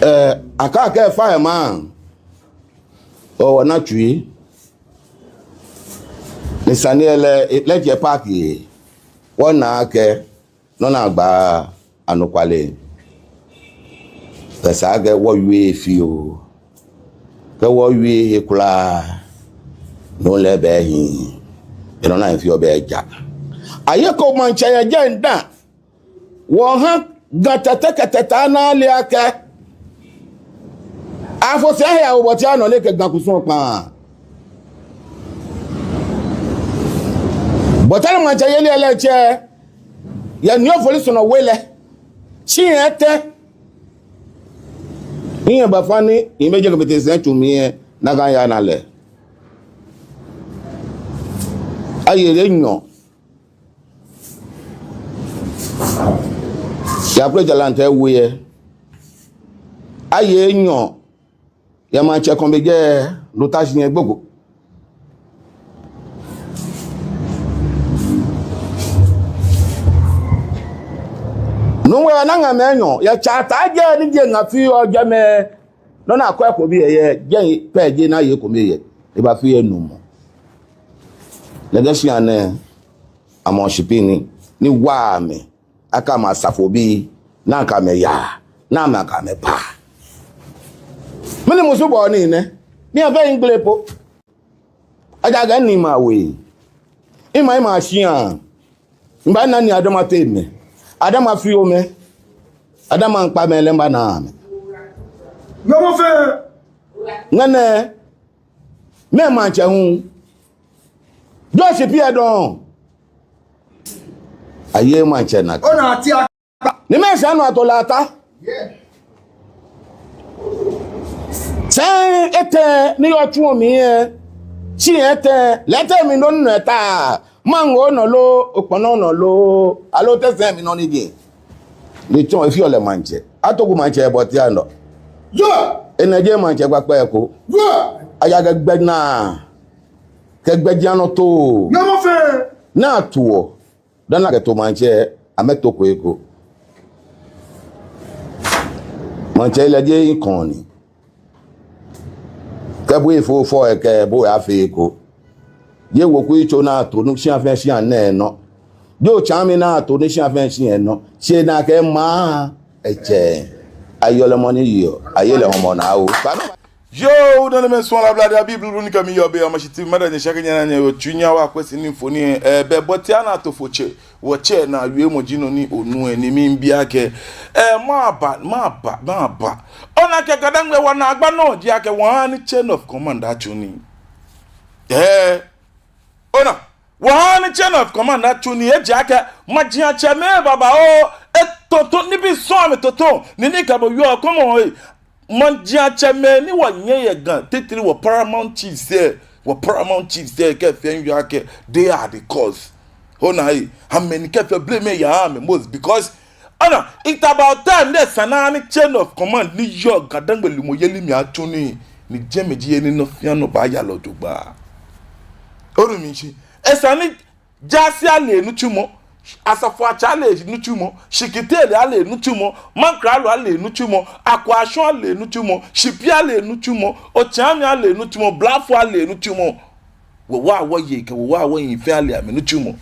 Eh, akɛ akɛ fa yɛ maŋ. Owɔ na tsui. Ni sane lɛ, lɛ jɛ park yɛ. Wɔna akɛ. Nɔ ni agba anɔkwale. Kɛ esa akɛ wɔwie fioo. Kɛ wɔwie he kwraa. Nɔ lɛ bɛ hiɛ. Enɔ ni fioo bɛ ja. Ayeko maŋtsɛ yɛ jɛi da. Wɔha Ga Tɛtɛ kɛ Tɛtɛ ana ale akɛ. Afo sɛɛ he awo Bɔtianɔ lɛ kɛ Ga kusum kpaa. Bɔtianɔ maŋtsɛyeli lɛ tsɛ. Yɛ Nii Ofori Sɔnɔ we lɛ. Shi yɛ tɛ. Minyɛ bafa ni, mibe jɛ kɛ bete sɛɛ tsu mli yɛ, nakai ya na lɛ. Aye lɛ nyɔ. Yɛ Akwele Jalantɛ we yɛ. Aye nyɔ. Yɛ maŋtsɛ kɔmi jɛ, no ta shi yɛ gbogbo. No wɛ na ŋa mɛ nyɔ, yɛ tsata jɛ ni jɛ ŋa fioo jɛmɛ. Nɔ ni akwɛ ko biɛ yɛ, jɛ pɛ jɛ ni aye ko biɛ yɛ. Eba fioo yɛ numɔ. Lɛ jɛ shia nɛɛ, amɛ oshipi ni, ni wa amɛ. Akɛ amɛ asafobii, ni akɛ amɛ yaa, ni amɛ akɛ amɛ baa. Mɛni musu bɔ ni nɛ? Miiya fɛɛ migbele po. Ejaakɛ mini mawe. Mima, mima shia. Mibaana ni Adama tɛmɛi. Adama fiomɛi. Adama ŋkpamɛi lɛ mibaana amɛ. Nyɔmɔ fɛɛ. Ŋmɛnɛ. Mɛɛ maŋtsɛ hu. Josh Piedon. Aye maŋtsɛ nakai. Ona tia. Ni mɛi sɛɛ nɔ ato lɛ ata. Yeah. Sɛi etɛ ni yɔɔ tsuɔ mli yɛ. Shi etɛ, lɛ etɛ mli nɔ nɔ eta. Maŋ onɔ lo, okpɔnɔ nɔ lo. Aloo te sɛi mli nɔ ni ji. Ni tsɔ efeɔ lɛ maŋtsɛ. Ato ku maŋtsɛ bɔ tia nɔ. Yo! Enɛ jeee maŋtsɛ kpakpa ko. Yo! Aya kɛ gbɛ naa. Kɛ gbɛ jia nɔ to. Yɔmɔ fɛɛ. Naa tuɔ. Dani akɛto maŋtsɛ, amɛtoko eko. Maŋtsɛ lɛ jeee kɔŋ ni. Kɛ bo efo fɔ ekɛ bo afee eko. Jeee weku yitso ni ato nu shia fɛɛ shia nɛɛ nɔ. Jeee otsɛmɛi ni ato nu shia fɛɛ shia nɔ. Shi nakai maŋ etsɛ. Ayɔɔ lɛ mɔ ni yɔɔ. Aye lɛ hɔmɔ naa oo. Yoo, dani mɛi sɔŋŋ la bladi abi blublu ni kɛ mi yɔɔ be ama shi ti mada nyɛ shakɛ nyɛ na nyɛ otsu nyɛ wa kwɛ sini mfoniri, eh, bɛ bɔ tia nɔ ato fo tsɛ, wɔtsɛ naa wiemɔ ji nɔ ni onu ɛ ni miibi akɛ, eh, maba, maba, maba. Ona akɛ Ga-Dangme wɔnaagba nɔ ji akɛ wɔha ni chain of command atsu nii. Eh, ona, wɔha ni chain of command atsu nii, eji akɛ majiatsɛmɛi babaoo, etoto nibii sɔŋŋ amɛtoto, ni ni kɛ bo yɔɔ kɔmɔ, eh, majiatsɛmɛi ni wɔyɛ yɛ Ga, titri wɔ paramount chiefs ɛ, wɔ paramount chiefs ɛ, kɛ fɛɛ yɔɔ akɛ, they are the cause. Ona ei, amɛ ni kɛ fɛɛ blame ya amɛ most because, ona, it's about time ni esa ni chain of command ni yɔɔ Ga-Dangme lumɔyeli mli atsu nii, ni jɛmɛ ji he ni nɔ fɛɛ nɔ baaya lɛ jogbaŋŋ. Onu mishishi, esa ni Jaase ale nitsumɔ, Asafoatsɛ ale nitsumɔ, Shikitele ale nitsumɔ, Mankralo ale nitsumɔ, Akwashɔŋ ale nitsumɔ, Shipi ale nitsumɔ, Otsiami ale nitsumɔ, Blafo ale nitsumɔ. Wɔ wa wɔyei kɛ wɔ wa wɔhiii fɛɛ ale amɛnitsumɔ.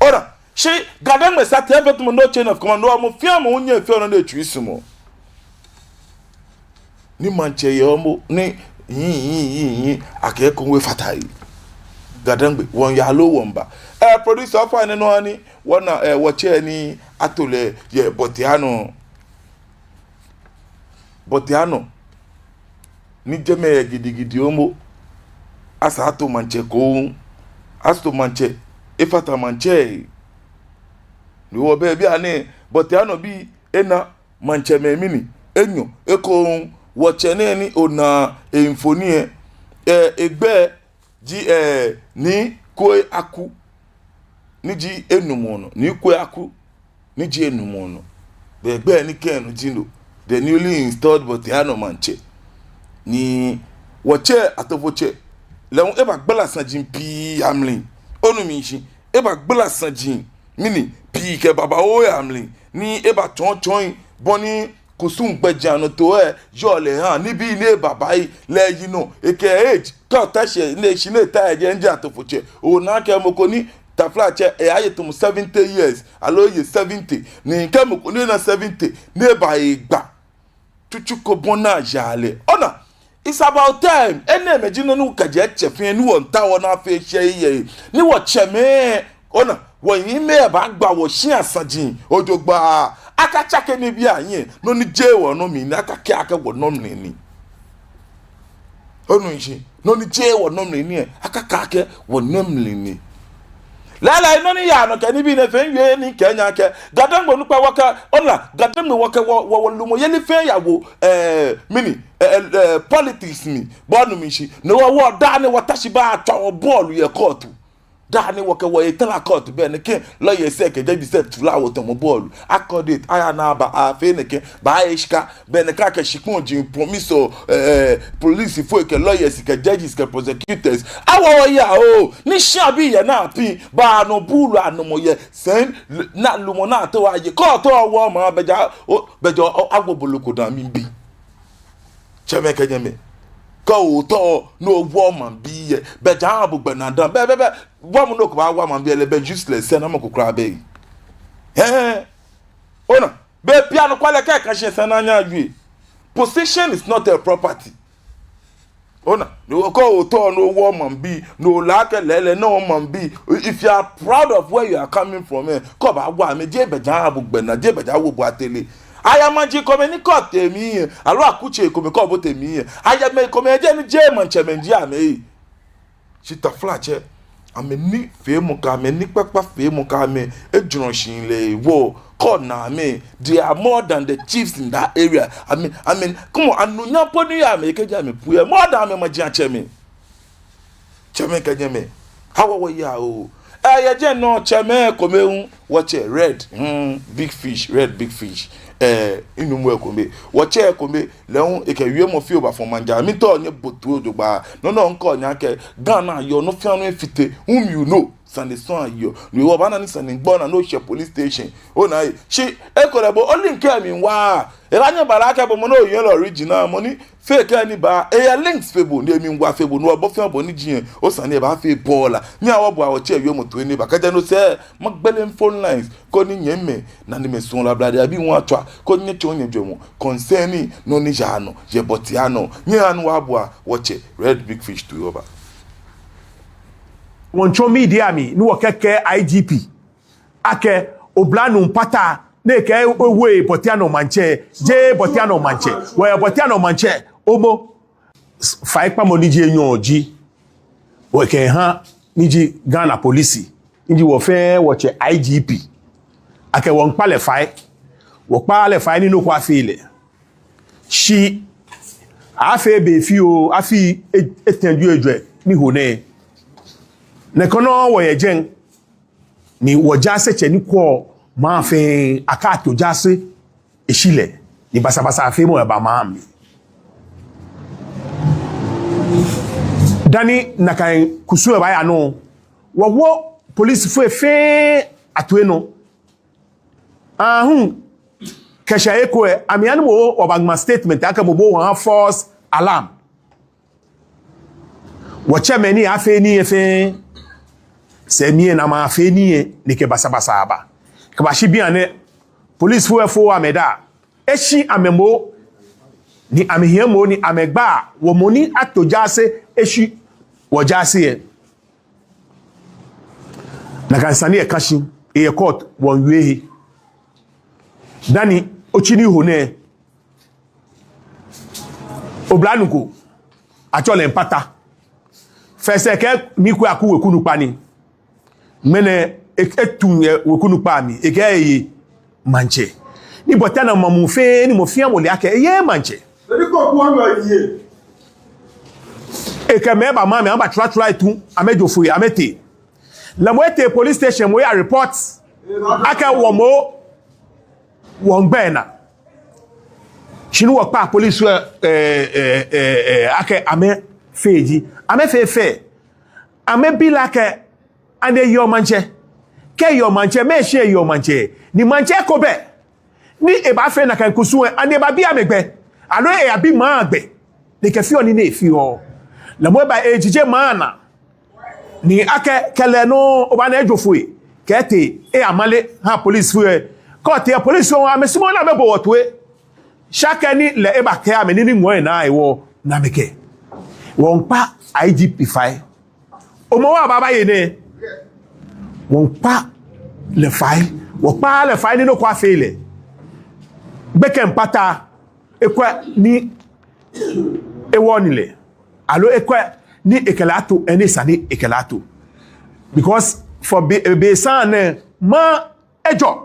Ona, shi Ga-Dangme sa tɛɛ fɛɛ tamɔ no chain of command, no mɔ fɛɛ mɔ onyɛ fɛɛ nɔ ni etsui sumɔ. Ni maŋtsɛ yɛ ɔmɔ ni, yi, yi, yi, yi, akɛ kɔŋ we fata yi. Ga-Dangme, wɔŋya loo wɔŋba. Eh, producer, ofainɛ nɔ ani, wɔna, eh, wɔtsɛ ni ato lɛ, yɛ bɔ tia nɔ. Bɔ tia nɔ. Ni jɛmɛ yɛ gidigidi ɔmɔ. Asa ato maŋtsɛ ko. Ato maŋtsɛ. Efata maŋtsɛ. Ni wɔbɛ bianɛ, bɔ tia nɔ bii, ena, maŋtsɛmɛi mli ni enyɔ, ekoŋŋ, wɔtsɛ nɛɛ ni ona emfoniri ɛ, eh, egbɛi ji, eh, Nii Kwei Aku, ni ji enumɔ nɔ, Nii Kwei Aku, ni ji enumɔ nɔ. Bɛ egbɛi ni kɛ no ji no, the newly installed bɔ tia nɔ maŋtsɛ. Ni wɔtsɛ Atofotsɛ, lɛ hu ebagbala saji pii yɛ mli. Onu mishishi, ebagbala saji mli ni pii kɛ babaoo yɛ mli, ni ebatsɔɔtsɔɔ bɔ ni kusum gbɛjianɔtoo ɛ yɔɔ lɛ ha, nibii ni ebabayi lɛ eyi nɔ, ekɛ age, kɛ ota shi ni eshi ni eta yɛ jɛi ni ji Atofotsɛ, ona akɛ mɔ ko ni taflatsɛ, eyaye tamɔ seventy years, aloo eye seventy, ni kɛ mɔ ko ni na seventy, ni ebaye gba. Tsutsu ko bɔ ni ayaa lɛ. Ona, it's about time. Enɛɛmɛi ji nɔ ni kɛjɛ tsɛ fɛɛ ni wɔmiitao ni afee shɛ yɛ. Ni wɔtsɛmɛi, ona, wɔnyɛmɛi baagba wɔshia saji jogbaŋŋ. Akatsake nibii ahiɛ. Nɔ ni jeee wɔnɔ mli ni akakɛɛ akɛ wɔnɔ mli ni. Onu mishishi. Nɔ ni jeee wɔnɔ mli ni, akakɛɛ akɛ wɔnɔ mli ni. Lɛɛlɛŋ nɔ ni yaa nɔ kɛ nibii nɛɛ fɛɛ, miwie ni mikɛɛ nyɛ akɛ Ga-Dangme onukpa, wɔkɛ, ona, Ga-Dangme wɔkɛ wɔ, wɔ, wɔlumɔyeli fɛɛ yawo, eh, mɛni, eh, eh, eh, politics mli. Bo onu mishishi. No hewɔ daa nɛɛ wɔta shi baatswa wɔ bɔɔlu yɛ court. Daa nɛɛ wɔkɛ wɔ etala court, bɛ nɛkɛ lawyers kɛ judges ɛ tula wɔ tamɔ bɔɔlu. Akɔ date, aya ni aba, afee nɛkɛ, baaye shika, bɛ nɛkɛ akɛ shikpɔŋ ji promise, eh, eh, policefoi kɛ lawyers kɛ judges kɛ prosecutors. Awo wɔ ya oo, ni shia bii yɛ naa pii, baa nɔ buulu anumɔ yɛ, sɛn, na lumɔ naa to aye, court ɔ wɔ ma, bɛ ja, o, bɛ ja, o, agbo bolo ko daa mli bii. Tsɛmɛi kɛ nyɛmɛi. Kɛ ootao ni owo maŋbii yɛ, bɛ ja abu gbɛ naa dã. Bɛ, bɛ, bɛ, wamɔ ni okɛbaawo maŋbii yɛ lɛ, bɛ useless, sɛɛnamɔ ko kwraa bɛ. Hɛɛ. Ona, bɛ bianɛ kwraa lɛ kɛ kã shi sɛɛnamɔ yɛ. Position is not a property. Ona, ni okɛ ootao ni owo maŋbii, ni ole akɛ lɛɛlɛŋ ni owo maŋbii. If you are proud of where you are coming from, eh, kɛ obaawo amɛ, jeee bɛ ja abu gbɛ naa, jeee bɛ ja awo bo atere. Aya maji komɛi ni kɛ otee mli yɛ, aloo akutsei komɛi kɛ obote mli yɛ. Aya mɛi komɛi jɛ ni jeee maŋtsɛmɛi ji amɛ. Shi taflatsɛ, Amɛnifeemɔ kɛ amɛnikpakpafeemɔ kɛ amɛ ejurɔshihilɛ hewɔ, kɛ ona amɛ, they are more than the chiefs in that area. I mean, I mean, come on, anunyam po ni yɔɔ amɛ, kɛji amɛpue, more than amɛmajiatsɛmɛi. Tsɛmɛi kɛ nyɛmɛi, ha wɔ wɔya oo. Ɛɛ, yɛ jɛmɛ nɔŋŋ tsɛmɛi komɛi hu, wɔtsɛ Red, hmm, Big Fish, Red Big Fish. Ɛɛ, minuumɔ ekome. Wɔtsɛ ekome, lɛ hu ekɛ wiemɔ fioo bafɔ maŋ jara. Miitao nyɛbo toi jogbaŋŋ. No nɔŋŋ mikɛɔ nyɛ akɛ Ghana yɔɔ, nɔ fɛɛ nɔ efite. Whom you know, sane sɔŋŋ ayɔɔ. Ni wɔbaana ni sane gbɔ naa ni oshɛ police station. Ona ei. Shi ekolɛ bo, o-link lɛ mli wa. Ebaanyɛ eba lɛ akɛ bo mɔ ni oyɛ lɛ original mɔ ni fake ni ba, eyɛ links fe bo, ni emli wa fe bo, ni obɔ fɛɛ bɔ ni ji lɛ, osane lɛ baafee bɔ lɛ. Nyɛhaa wɔboa wɔtsɛ wiemɔ toi ni eba. Kɛjɛ no sɛɛ, magbele phone lines, koni nyɛmimɛi, nanemɛi, suɔlɔi, ablade abii hu atswa, koni nyɛtsɔɔ nyɛjwɛŋmɔ concerning nɔ ni yaa nɔ yɛ Bortianor. Nyɛhaa ni wɔboa wɔtsɛ Red Big Fish toi wɔba. Wɔmiitsɔ media mli, ni wɔkɛkɛɛ I G P akɛ oblanuu Mpata, ni ekɛ ewo Bortianor maŋtsɛ, jeee Bortianor maŋtsɛ, wɔyɛ Bortianor maŋtsɛ, omo. Faikpamɔ ni ji enyɔ ji, wɔkɛha ni ji Ghana police, ni ji wɔ fɛɛ wɔtsɛ I G P, akɛ wɔmiikpa lɛ fai, wɔkpaaa lɛ fai ni nɔ ko afee lɛ. Shi afee be fioo, afii e-, etɛ juu ejwɛ ni ho nɛɛ. Nɛkɛ nɔŋŋ wɔyɛ jɛi, ni wɔjaasetsɛ ni kwɛɔ maŋ fɛɛ akɛ ato jaase eshi lɛ, ni basabasa feemɔ eba maŋ mli. Dani nakai kusum lɛ baaya nɔ, wɔwo polisifoi fɛɛ atoi nɔ. Ahuu, kɛshɛ he ko lɛ, amɛha ni mɔ ko wɔbaŋma statement akɛ mɔ ko wɔha false alarm. Wɔtsɛ mɛi ni afee nii lɛ fɛɛ, sɛɛ mli lɛ ni amɛfee nii lɛ, ni kɛ basabasa ba. Kɛbashi bianɛ, polisifoi lɛ fo amɛdaa, eshi amɛ moŋ, ni amɛhiɛ moŋ, ni amɛgba wɔ mɔ ni ato jaase eshi wɔjaase lɛ. Nakai sane lɛ ka shi, eyɛ court, wɔmiiwie he. Dani otsi ni ho nɛɛ, oblanuu ko, atsɛɔ lɛ Mpata. Fɛɛ sɛɛ kɛ mi kwɛ aku weku nukpa ni. Ŋmɛnɛ e-, etu yɛ weku nukpa mli, ekɛɛ eye maŋtsɛ. Ni Bortianor maŋ muu fɛɛ ni mɔ fɛɛ mɔ le akɛ eye maŋtsɛ. Ekɛ mɛi ba maŋ mli, amɛbatsulatsulai tu, amɛjo foi, amɛtee. Lɛ moŋ etee police station, mɔ ya report akɛ wɔ moŋ wɔmiigba enaa. Shi ni wɔkpa police lɛ, eh, eh, eh, eh, akɛ amɛfee ji, amɛfee fɛɛ. Amɛbi lɛ akɛ, ani eyɔɔ maŋtsɛ? Kɛ eyɔɔ maŋtsɛ, mɛɛ shia eyɔɔ maŋtsɛ? Ni maŋtsɛ ko bɛ ni ebaafee nakai kusum lɛ, ani ebabi amɛ gbɛ? Aloo eyabi maŋ gbɛ? Ni ekɛfeɔ nii ni efeɔ. Lɛ moŋ eba ejije maŋ naa. Ni akɛ kɛlɛ nɔ obaana ejo foi kɛtee eyamale ha polisifoi lɛ. Kɛ otee lɛ polisifoi lɛ amɛsumɔɔɔ ni amɛbo wɔ toi. Shi akɛni lɛ ebakɛɛ amɛ nii ni ŋɔɔ enaa hewɔ ni amɛkɛɛ. Wɔmiikpa I G P fai. Omɔ wa baabaye nɛɛ. Wɔmiikpa lɛ fai. Wɔkpaaa lɛ fai ni nɔ ko afee lɛ. Gbekɛ Mpata ekwɛ ni ewɔ ni lɛ, aloo ekwɛ ni ekɛ lɛ ato, ɛni esa ni ekɛ lɛ ato. Because for be, be san nɛɛ, maŋ ejɔ.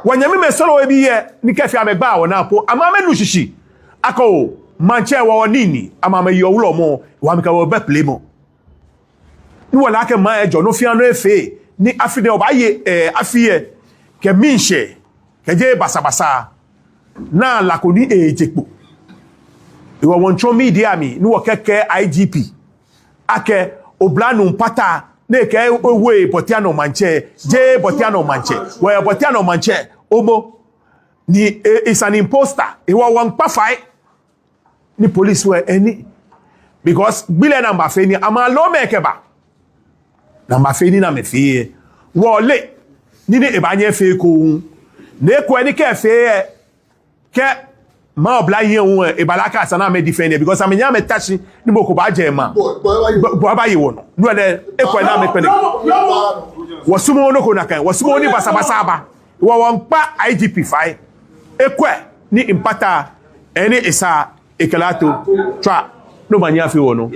Wɔnyɛmimɛi Sɔlɔwe bii lɛ, ni kɛfee amɛgba wɔnaa po, amɛ amɛnu shishi akɛ oo, maŋtsɛ wɔ wɔ nii ni, amɛ amɛyeɔ wulɔmɔ, wɔ amɛkɛ wɔ bɛ pelemɔ. Ni wɔle akɛ maŋ ejɔ, nɔ fɛɛ nɔ efee, ni afi nɛɛ wɔbaaye, eh, afi lɛ kɛ miishɛɛ, kɛjɛ basabasa, ni ala ko ni eje kpo. Hewɔ wɔmiitsɔ media mli, ni wɔkɛkɛɛ I G P akɛ oblanuu Mpata, ni ekɛ ewo Bortianor maŋtsɛ, jeee Bortianor maŋtsɛ, wɔyɛ Bortianor maŋtsɛ, omo. Ni e, esa ni poster, hewɔ wɔmiikpa fai. Ni polisifoi lɛ, ɛni, because gbi lɛ ni amɛbafee nii, amɛlomɛi kɛba. Ni amɛbafee nii ni amɛfee lɛ, wɔle nii ni ebaanyɛ efee ekoŋŋ. Ni ekolɛ ni kɛ efee lɛ, kɛ maŋ oblayei lɛ hu lɛ, ebaale akɛ esa ni amɛ-defend lɛ, because amɛnyɛɛɛ amɛta shi ni mɔ ko baajɛ maŋ. Bo, bo, bo, bo, abaye wɔnɔ. No lɛ, ekolɛ ni amɛkpɛlɛ. Wɔsumɔɔɔ nɔ ko nakai, wɔsumɔɔɔ ni basabasa aba. Hewɔ wɔmiikpa I G P fai. Ekwɛ ni Mpata, ɛni esa ekɛ lɛ ato. Tswa, ni omanye afee wɔnɔ.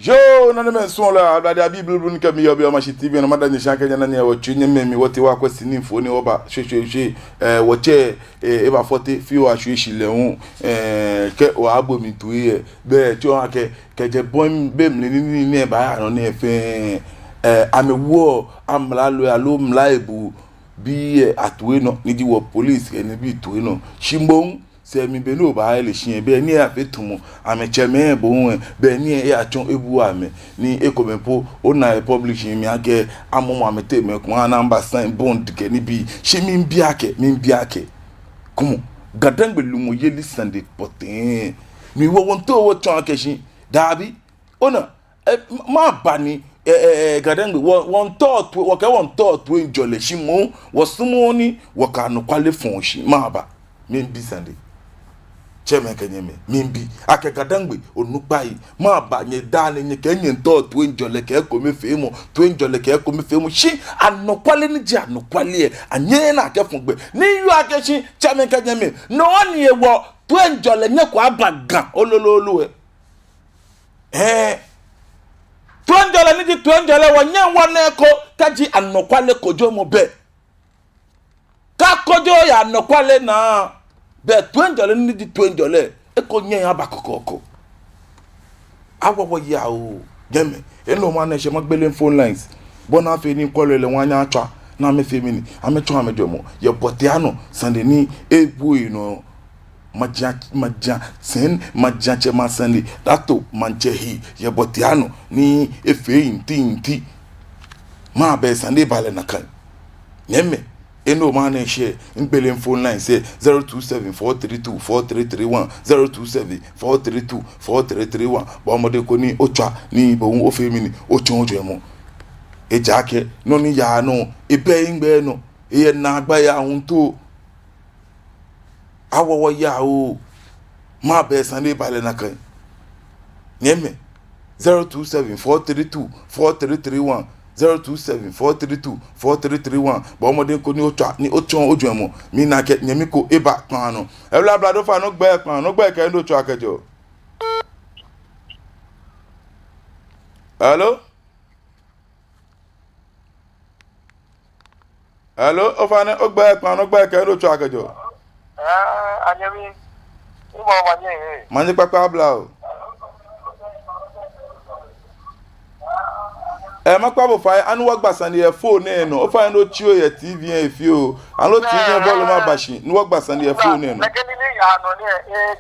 Yoo, nanemɛi suɔlɔi, Ablade abii blublu ni kɛ mi yɔɔ biɛ Omashi T V nɔ, mada nyɛ shi akɛ nyɛna nyɛ wɔtsui nyɛmɛi mli, wɔtee wɔyakwɛ sini fo ni wɔba shweshweeshwe, eh, wɔtsɛ, eh, eba fɔte fioo ashwie shi lɛ hu, eh, kɛ wɔbo mli toi lɛ, bɛ tsɔɔ akɛ, kɛjɛ bɔ ni be mli ni nii nɛɛ baaya nɔ nɛɛ fɛɛ, eh, amɛwoɔ amralo aloo mla ebu bii lɛ atoi nɔ, ni ji wɔ police kɛ nibii toi nɔ. Shi moŋ, sɛɛ mli be ni obaaya lɛ shi lɛ, bɛ nii lɛ afee tuumɔ, amɛtsɛmɛi lɛ bo hu lɛ, bɛ nii lɛ eyatsɔ ebu amɛ, ni ekomɛi po, ona yɛ publish mli akɛ, amɔmɔ amɛteŋ mɛi komɛi ana mba sign bond kɛ nibii, shi miibi akɛ, miibi akɛ. Come on, Ga-Dangme lumɔyeli sane pɔtɛɛ. Ni wɔ wɔntao wɔtsɔɔ akɛ shi, daabi, ona, eh, m-, maba ni, eh, eh, eh, Ga-Dangme, wɔ, wɔntao toi, wɔkɛɛ wɔntao toiŋjɔlɛ shi moŋ, wɔsumɔɔɔ ni wɔkɛ anɔkwale fɔ̃ɔ shi, maba, miibi sane. Tsɛmɛi kɛ nyɛmɛi, miibi, akɛ Ga-Dangme, onukpai, maba, nyɛdaa ni nyɛkɛɛ nyɛntao toiŋjɔlɛ kɛ ekomefeemɔ, toiŋjɔlɛ kɛ ekomefeemɔ, shi anɔkwale ni ji anɔkwale lɛ, anyɛɛɛ ni akɛfɔ̃ gbɛ, ni yɔɔ akɛ shi, tsɛmɛi kɛ nyɛmɛi, no hewɔ ni ewɔ, toiŋjɔlɛ nyɛkɔ aba Ga, olololo lɛ. Hɛɛ. Toiŋjɔlɛ ni ji toiŋjɔlɛ, wɔnyɛŋ wɔna eko kɛji anɔkwale kojomɔ bɛ. Kɛ akojo yɛ anɔkwale naa, bɛ toiŋjɔlɛ ni ji toiŋjɔlɛ, eko nyɛŋ aba kɔkɔɔkɔ. Awo wɔya oo, nyɛmɛi, enɔ ma nɛ shɛ magbele phone lines. Bɔ ni afee ni kwɛlɔi lɛ hu anyɛ atswa, ni amɛfee mɛni, amɛtsɔɔ amɛjwɛŋmɔ yɛ bɔtia nɔ, sane ni ebu enɔ. Maja, maja, sɛn, maja tsɛ masane, dato, maŋtsɛ hee, yɛ bɔtia nɔ, ni efee nti nti. Mabɛ sane ba lɛ nakai. Nyɛmɛi, enɔ ma nɛ shɛ, migbele phone lines lɛ, zero two seven four three two four three three one, zero two seven four three two four three three one. Bɔɔ mɔdɛŋ koni otswa, ni bo hu ofee mɛni, otsɔɔ ojwɛŋmɔ. Ejaakɛ, nɔ ni yaa nɔ, ebɛ migbɛ nɔ, eyɛ naagba yɛ ahunto. Awo wɔya oo. Mabɛ sane ba lɛ nakai. Nyɛmɛi, zero two seven four three two four three three one, zero two seven four three two four three three one. Bɔɔ mɔdɛŋ koni otswa, ni otsɔɔ ojwɛŋmɔ. Mina akɛ nyɛmi ko eba kpaa nɔ. Hello, Ablade, ofainɛ ogbɛi kpaa nɔ, ogbɛi kɛ he ni otswaa kɛjɛɔ. Hello? Hello, ofainɛ ogbɛi kpaa nɔ, ogbɛi kɛ he ni otswaa kɛjɛɔ. Ah, anyɛmi. Mibɔ manye, eh. Manye kpakpa abla oo. Eh, makpa bo fai, ani wɔgba sane yɛ phone nɛɛ nɔ. Ofainɛ otsi ohe yɛ T V lɛ he fioo. Ani otsi ohe volume aba shi, ni wɔgba sane yɛ phone nɛɛ nɔ. Nɛkɛ nii ni yaa nɔ nɛɛ, eh.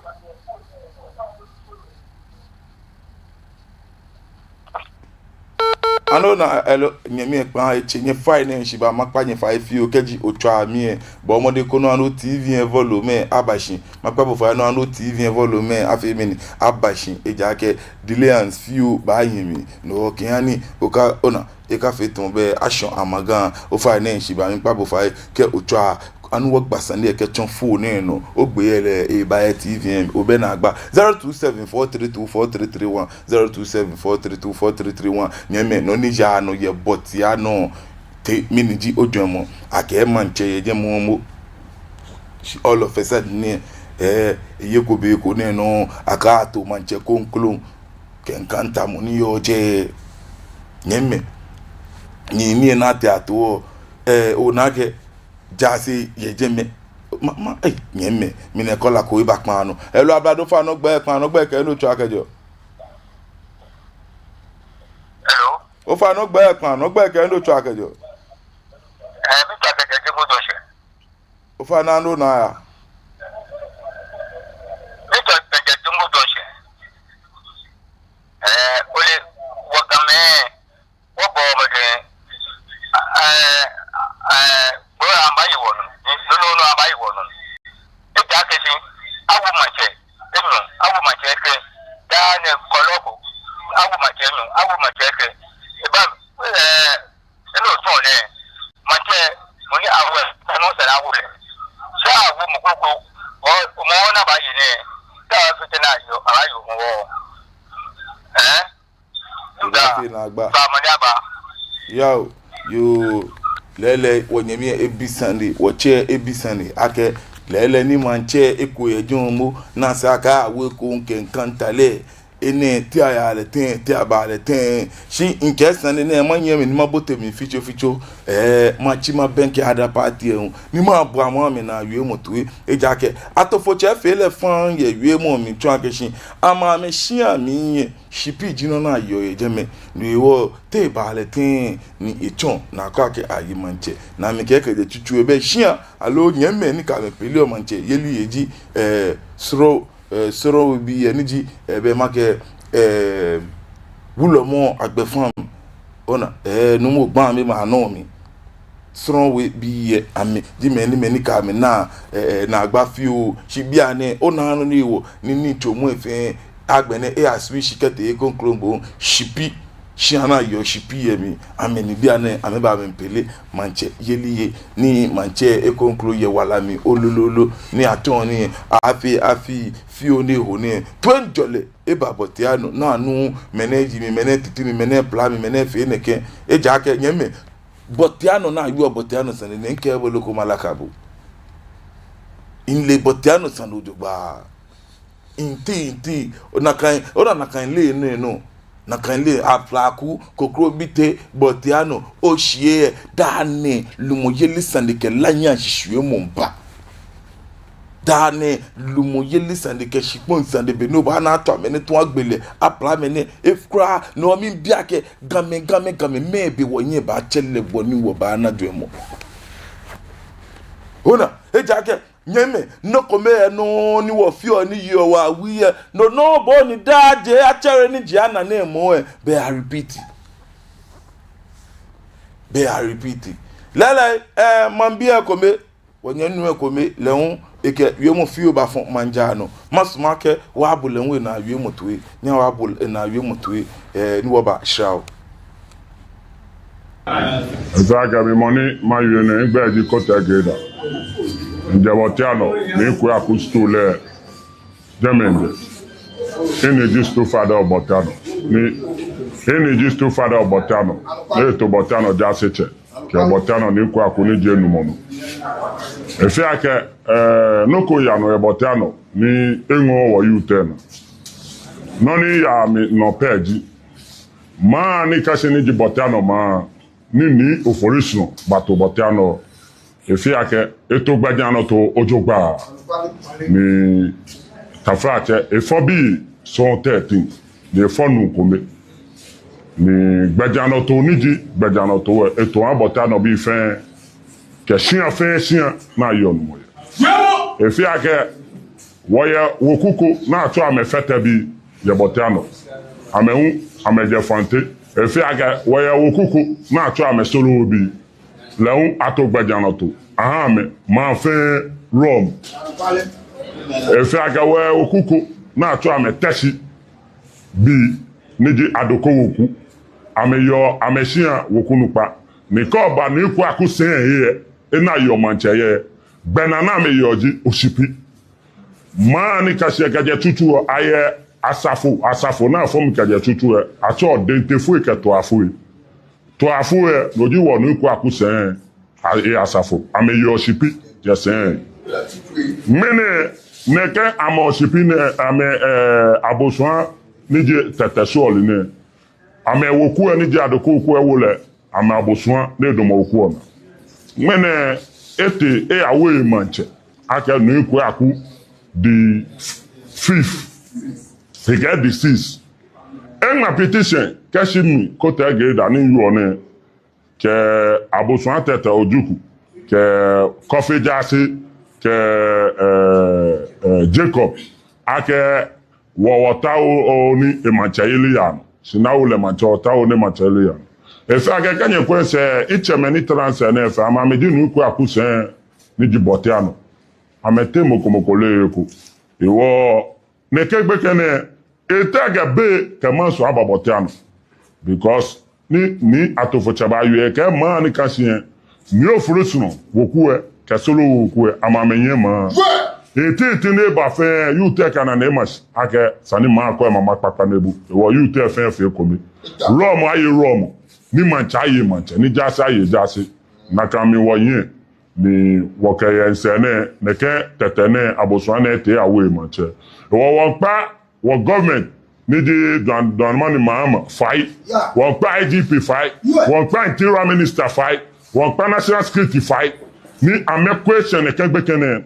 Ani ona, hello, nyɛmi lɛ kpaa etse, nyɛfainɛ nyɛshi ba, makpa nyɛ fai fioo kɛji otswaa mi lɛ. Bɔɔ mɔdɛŋ koni ani o T V lɛ volume lɛ aba shi. Makpa bo fai ni ani o T V lɛ volume lɛ afee mɛni, aba shi. Ejaakɛ delay and fioo baahi mli. No hewɔ kɛha ni, oka, ona, ekafee tamɔ bɛ ashɔ amaga, ofainɛ nyɛshi ba, miikpa bo fai, kɛ otswa, ani wɔgba sane lɛ kɛtsɔ phone nɛɛ nɔ, ogbɛi lɛ, eba yɛ T V lɛ, obɛ naagba. Zero two seven four three two four three three one, zero two seven four three two four three three one. Nyɛmɛi, nɔ ni yaa nɔ yɛ bɔtia nɔ, te mɛni ji ojwɛŋmɔ, akɛɛ maŋtsɛ yɛ jɛmɛ momo. Shi all of a sudden nɛɛ, eh, eye ko be ko nɛɛ nɔ, akɛɛ ato maŋtsɛ kroko. Kɛ nkantamɔ ni yɔɔ jɛi, nyɛmɛi. Ni, ni ena te ato, eh, ona akɛ jaase yɛ jɛmɛ. Ma, ma, eh, nyɛmɛi. Mina caller ko eba kpaa nɔ. Hello, Ablade, ofainɛ ogbɛi kpaa nɔ, ogbɛi kɛ he ni otswaa kɛjɛɔ. Hello. Ofainɛ ogbɛi kpaa nɔ, ogbɛi kɛ he ni otswaa kɛjɛɔ. Eh, mitswaa kɛjɛ Jemodɔŋshɛ. Ofainɛ ani ona aya. Mitswaa kɛjɛ Jemodɔŋshɛ. Eh, ole, wɔ Gamɛi, wɔbɔ mɔdɛŋ. Eh, eh, bɔ amɛbaye wɔnɔ. No, no, no, amɛbaye wɔnɔ. Ejaakɛ shi, awo maŋtsɛ enyɔ, awo maŋtsɛ ekɛ. Daa nɛɛ kɔlɔko, awo maŋtsɛ enyɔ, awo maŋtsɛ ekɛ. Eba, eh, Eno tɔn nɛ, maŋtsɛ, mɔ ni awo lɛ, eno sɛɛ awo lɛ. Sɛɛ awo mɔ kroko, o, mɔ ni baaye nɛ, ta fite na yo, ala yo mɔ wɔ. Eh? Eba fee naagba. Ba mɔ ni aba. Yoo, yoo, lɛɛlɛŋ, wɔnyɛmi ebi sane, wɔtsɛ ebi sane, akɛ, lɛɛlɛŋ ni maŋtsɛ eko yɛ jɛmɛ momo, ni esa akɛ awo eko kɛ nkantalɛ. Enɛ, te aya lɛ tɛŋŋ, te aba lɛ tɛŋŋ. Shi mikɛɛ sane nɛɛ, manyɛ mɛni, mabote mli fitsofitso. Ɛɛ, matsi mabɛŋkɛ other party lɛ hu, ni mabu amɛ amɛnaawiemɔ toi. Ejaakɛ Atofotsɛ fee lɛ faŋŋ yɛ wiemɔ mli tsɔɔ akɛ shi amɛ, amɛshia mli lɛ, shipi ji nɔ ni yɔɔ yɛ jɛmɛ. No hewɔ te eba lɛ tɛŋŋ ni etsɔ ni akɛɛ akɛ aye maŋtsɛ? Ni mikɛɛ kɛjɛ tsutsu lɛ, bɛ shia aloo nyɛmimɛi ni kɛ amɛ peleɔ maŋtsɛyeli lɛ ji, ɛɛ, Soro, ɛɛ, Soro We bii lɛ ni ji, ɛɛ, bɛ makɛɛ, ɛɛ, Wulɔmɔ Agbɛfam. Ona, ɛɛ, Nuumo Gbaami Maanɔ mli. Soro We bii lɛ, amɛji mɛi ni, mɛi ni kɛ amɛ naa, ɛɛ, ɛɛ, naagba fioo. Shi bianɛ, ona nɔ ni ewo, ni, ni tsomɔ lɛ fɛɛ, agbɛnɛ, e-aswishi kɛtee ekoŋkroŋ gbo, shipi. Shia ni yɔɔ shipi lɛ mli, amɛ ni bianɛ, amɛba amɛpele maŋtsɛyeli lɛ, ni maŋtsɛ ekoŋkroŋ yɛ wala mli, olololo, ni atsɔɔ nii, afii, afii fioo ni eho nɛɛ. Toiŋjɔlɛ eba Bɔtianɔ, ni anuuu, mɛnɛ ji mi, mɛnɛ titi mi, mɛnɛ pila mi, mɛnɛ fee nɛkɛ. Ejaakɛ nyɛmimɛi, Bɔtianɔ ni yɔɔ Bɔtianɔ sane nɛɛ, mikɛɛ bo loko malaka bo. Mile Bɔtianɔ sane jogbaŋŋ. Nti, nti, nakai, ona nakai lɛ nɛɛ nɔ. Nakai lɛ, Aflaku, Kokrobite, Bɔtianɔ, Oshie, daa nɛɛ lumɔyeli sane kɛ lanya shishiumɔ miiba. Daa nɛɛ lumɔyeli sane kɛ shikpɔŋ sane, be ni obaana atsɔ amɛ ni atsɔ agbele, apila amɛ ni, efra, no miibi akɛ, Gamɛi, Gamɛi, Gamɛi, mɛɛ be wɔnyɛ wɔbaatsɛ lɛ bɔ ni wɔbaana jwɛŋmɔ? Ona, ejaakɛ, nyɛmimɛi, nɔ kome yɛ nɔ ni wɔfeɔ ni yeɔ wɔ awui lɛ, no nɔŋŋ bɔ ni daa je atsɛre ni je ana nɛɛ mɔ lɛ, bɛ a-repeat. Bɛ a-repeat. Lɛɛlɛŋ, ɛɛ, maŋbii lɛ kome, wɔnyɛmi nuu lɛ kome, lɛ hu, ekɛ wiemɔ fioo bafɔ maŋ jara nɔ. Masumɔ akɛ wɔbo lɛ hu enaawiemɔ toi, nyɛhaa wɔbo enaawiemɔ toi, ɛɛ, ni wɔba shra o. Esaaa akɛ mi mɔ ni mawie nɛɛ, migbɛi ji Kotei Geda. Mijɛ Bɔtianɔ, ni Nii Kwaku stool lɛ jɛmɛ mijɛ. He ni ji stool father of Bɔtianɔ. Ni, he ni ji stool father of Bɔtianɔ. Ni eto Bɔtianɔ jaasetsɛ. Kɛ Bɔtianɔ Nii Kwaku ni ji enumɔ nɔ. Efeɔ akɛ, ɛɛ, nɔ ko yaa nɔ yɛ Bɔtianɔ ni eŋɔɔɔ wɔ youth lɛ naa. Nɔ ni yaa minɔ pɛ ji, maŋ ni kã shi ni ji Bɔtianɔ maŋ, ni Nii Oforisno bato Bɔtianɔ. Efeɔ akɛ eto gbɛjianɔtoo jogbaŋŋ. Ni taflatsɛ, efɔ bii sɔŋŋ thirteen, ni efɔ nuu kome. Ni gbɛjianɔtoo ni ji gbɛjianɔtoo lɛ, eto aha Bɔtianɔ bii fɛɛ, kɛ shia fɛɛ shia ni yɔɔ numɔ lɛ. Efeɔ akɛ wɔyɛ weku ko ni atsɛɔ amɛ Fɛtɛbii yɛ Bɔtianɔ. Amɛ hu, amɛjɛ Fante. Efeɔ akɛ wɔyɛ weku ko ni atsɛɔ amɛ Soro We bii. Lɛ hu ato gbɛjianɔtoo aha amɛ, maŋ fɛɛ rom. Efeɔ akɛ wɔyɛ weku ko ni atsɛɔ amɛ Tɛshi bii ni ji Adoko weku. Amɛyɔɔ amɛshia weku nukpa. Ni kɛ oba Nii Kwaku sɛi lɛ, he ni yɔɔ maŋtsɛyeli lɛ, gbɛnaa ni amɛyɔɔ ji Oshipi. Maŋ ni kã shi lɛ kɛjɛ tsutsu lɛ, ayɛ asafo, asafo ni afɔ mli kɛjɛ tsutsu lɛ, atsɛɔ Dentefoi kɛ Toafoi. Toafoi lɛ, no ji wɔ Nii Kwaku sɛi, a, e-asafo, amɛyɔɔ Oshipi, yɛ sɛi. Ŋmɛnɛ, nɛkɛ amɛ Oshipi nɛɛ, amɛ, ɛɛ, abosua ni ji Tɛtɛ Sɔli nɛɛ. Amɛweku lɛ ni ji Adoko weku lɛ wo lɛ, amɛ abosua ni damɔ weku lɛ naa. Ŋmɛnɛ etee eyawo maŋtsɛ akɛ Nii Kwaku the fifth, ekɛɛ the sixth. Eŋma petition kɛshi mi Kotei Geda ni yɔɔ nɛɛ, kɛ abosua Tɛtɛ Ojukwu, kɛ Kofi Jaase, kɛ, ɛɛ, ɛɛ, Jacob, akɛ wɔ, wɔtaooo ni emaŋtsɛyeli aya nɔ. Shi ni awo lɛ maŋtsɛ, wɔtaooo ni emaŋtsɛyeli aya nɔ. Efeɔ akɛ kɛ nyɛkwɛ sɛɛ, itsɛmɛi ni trans nɛɛ fɛɛ, amɛ, amɛji Nii Kwaku sɛi ni ji Bɔtianɔ. Amɛteŋ mɔ ko mɔ ko leee eko. Hewɔ nɛkɛ gbɛkɛ nɛɛ, etaakɛ be kɛ maŋsɔ aba Bɔtianɔ. Because ni, ni Atofotsɛ bawie akɛ maŋ ni kã shi lɛ, Nii Oforisno weku lɛ kɛ Soro We weku lɛ, amɛ, amɛnyiɛ maŋ. Eti, eti ni eba fɛɛ, youth lɛ kɛ anane ma shi akɛ esa ni maŋ akɔ emaŋ kpakpa ni ebu. Hewɔ youth lɛ fɛɛ fee ekome. Rom aye Rom, ni maŋtsɛ aye maŋtsɛ, ni jaase aye jaase. Nakai mli wɔnyiɛ, ni wɔkɛyɛ nsɛɛ nɛɛ, nɛkɛ Tɛtɛ nɛɛ abosua nɛɛ etee eyawo maŋtsɛ. Hewɔ wɔmiikpa wɔ government ni ji Dram-, Dramani Mahama fai. Yeah. Wɔmiikpa I G P fai. Yeah. Wɔmiikpa Interior Minister fai. Wɔmiikpa National Security fai. Ni amɛ-question nɛkɛ gbɛkɛ nɛɛ.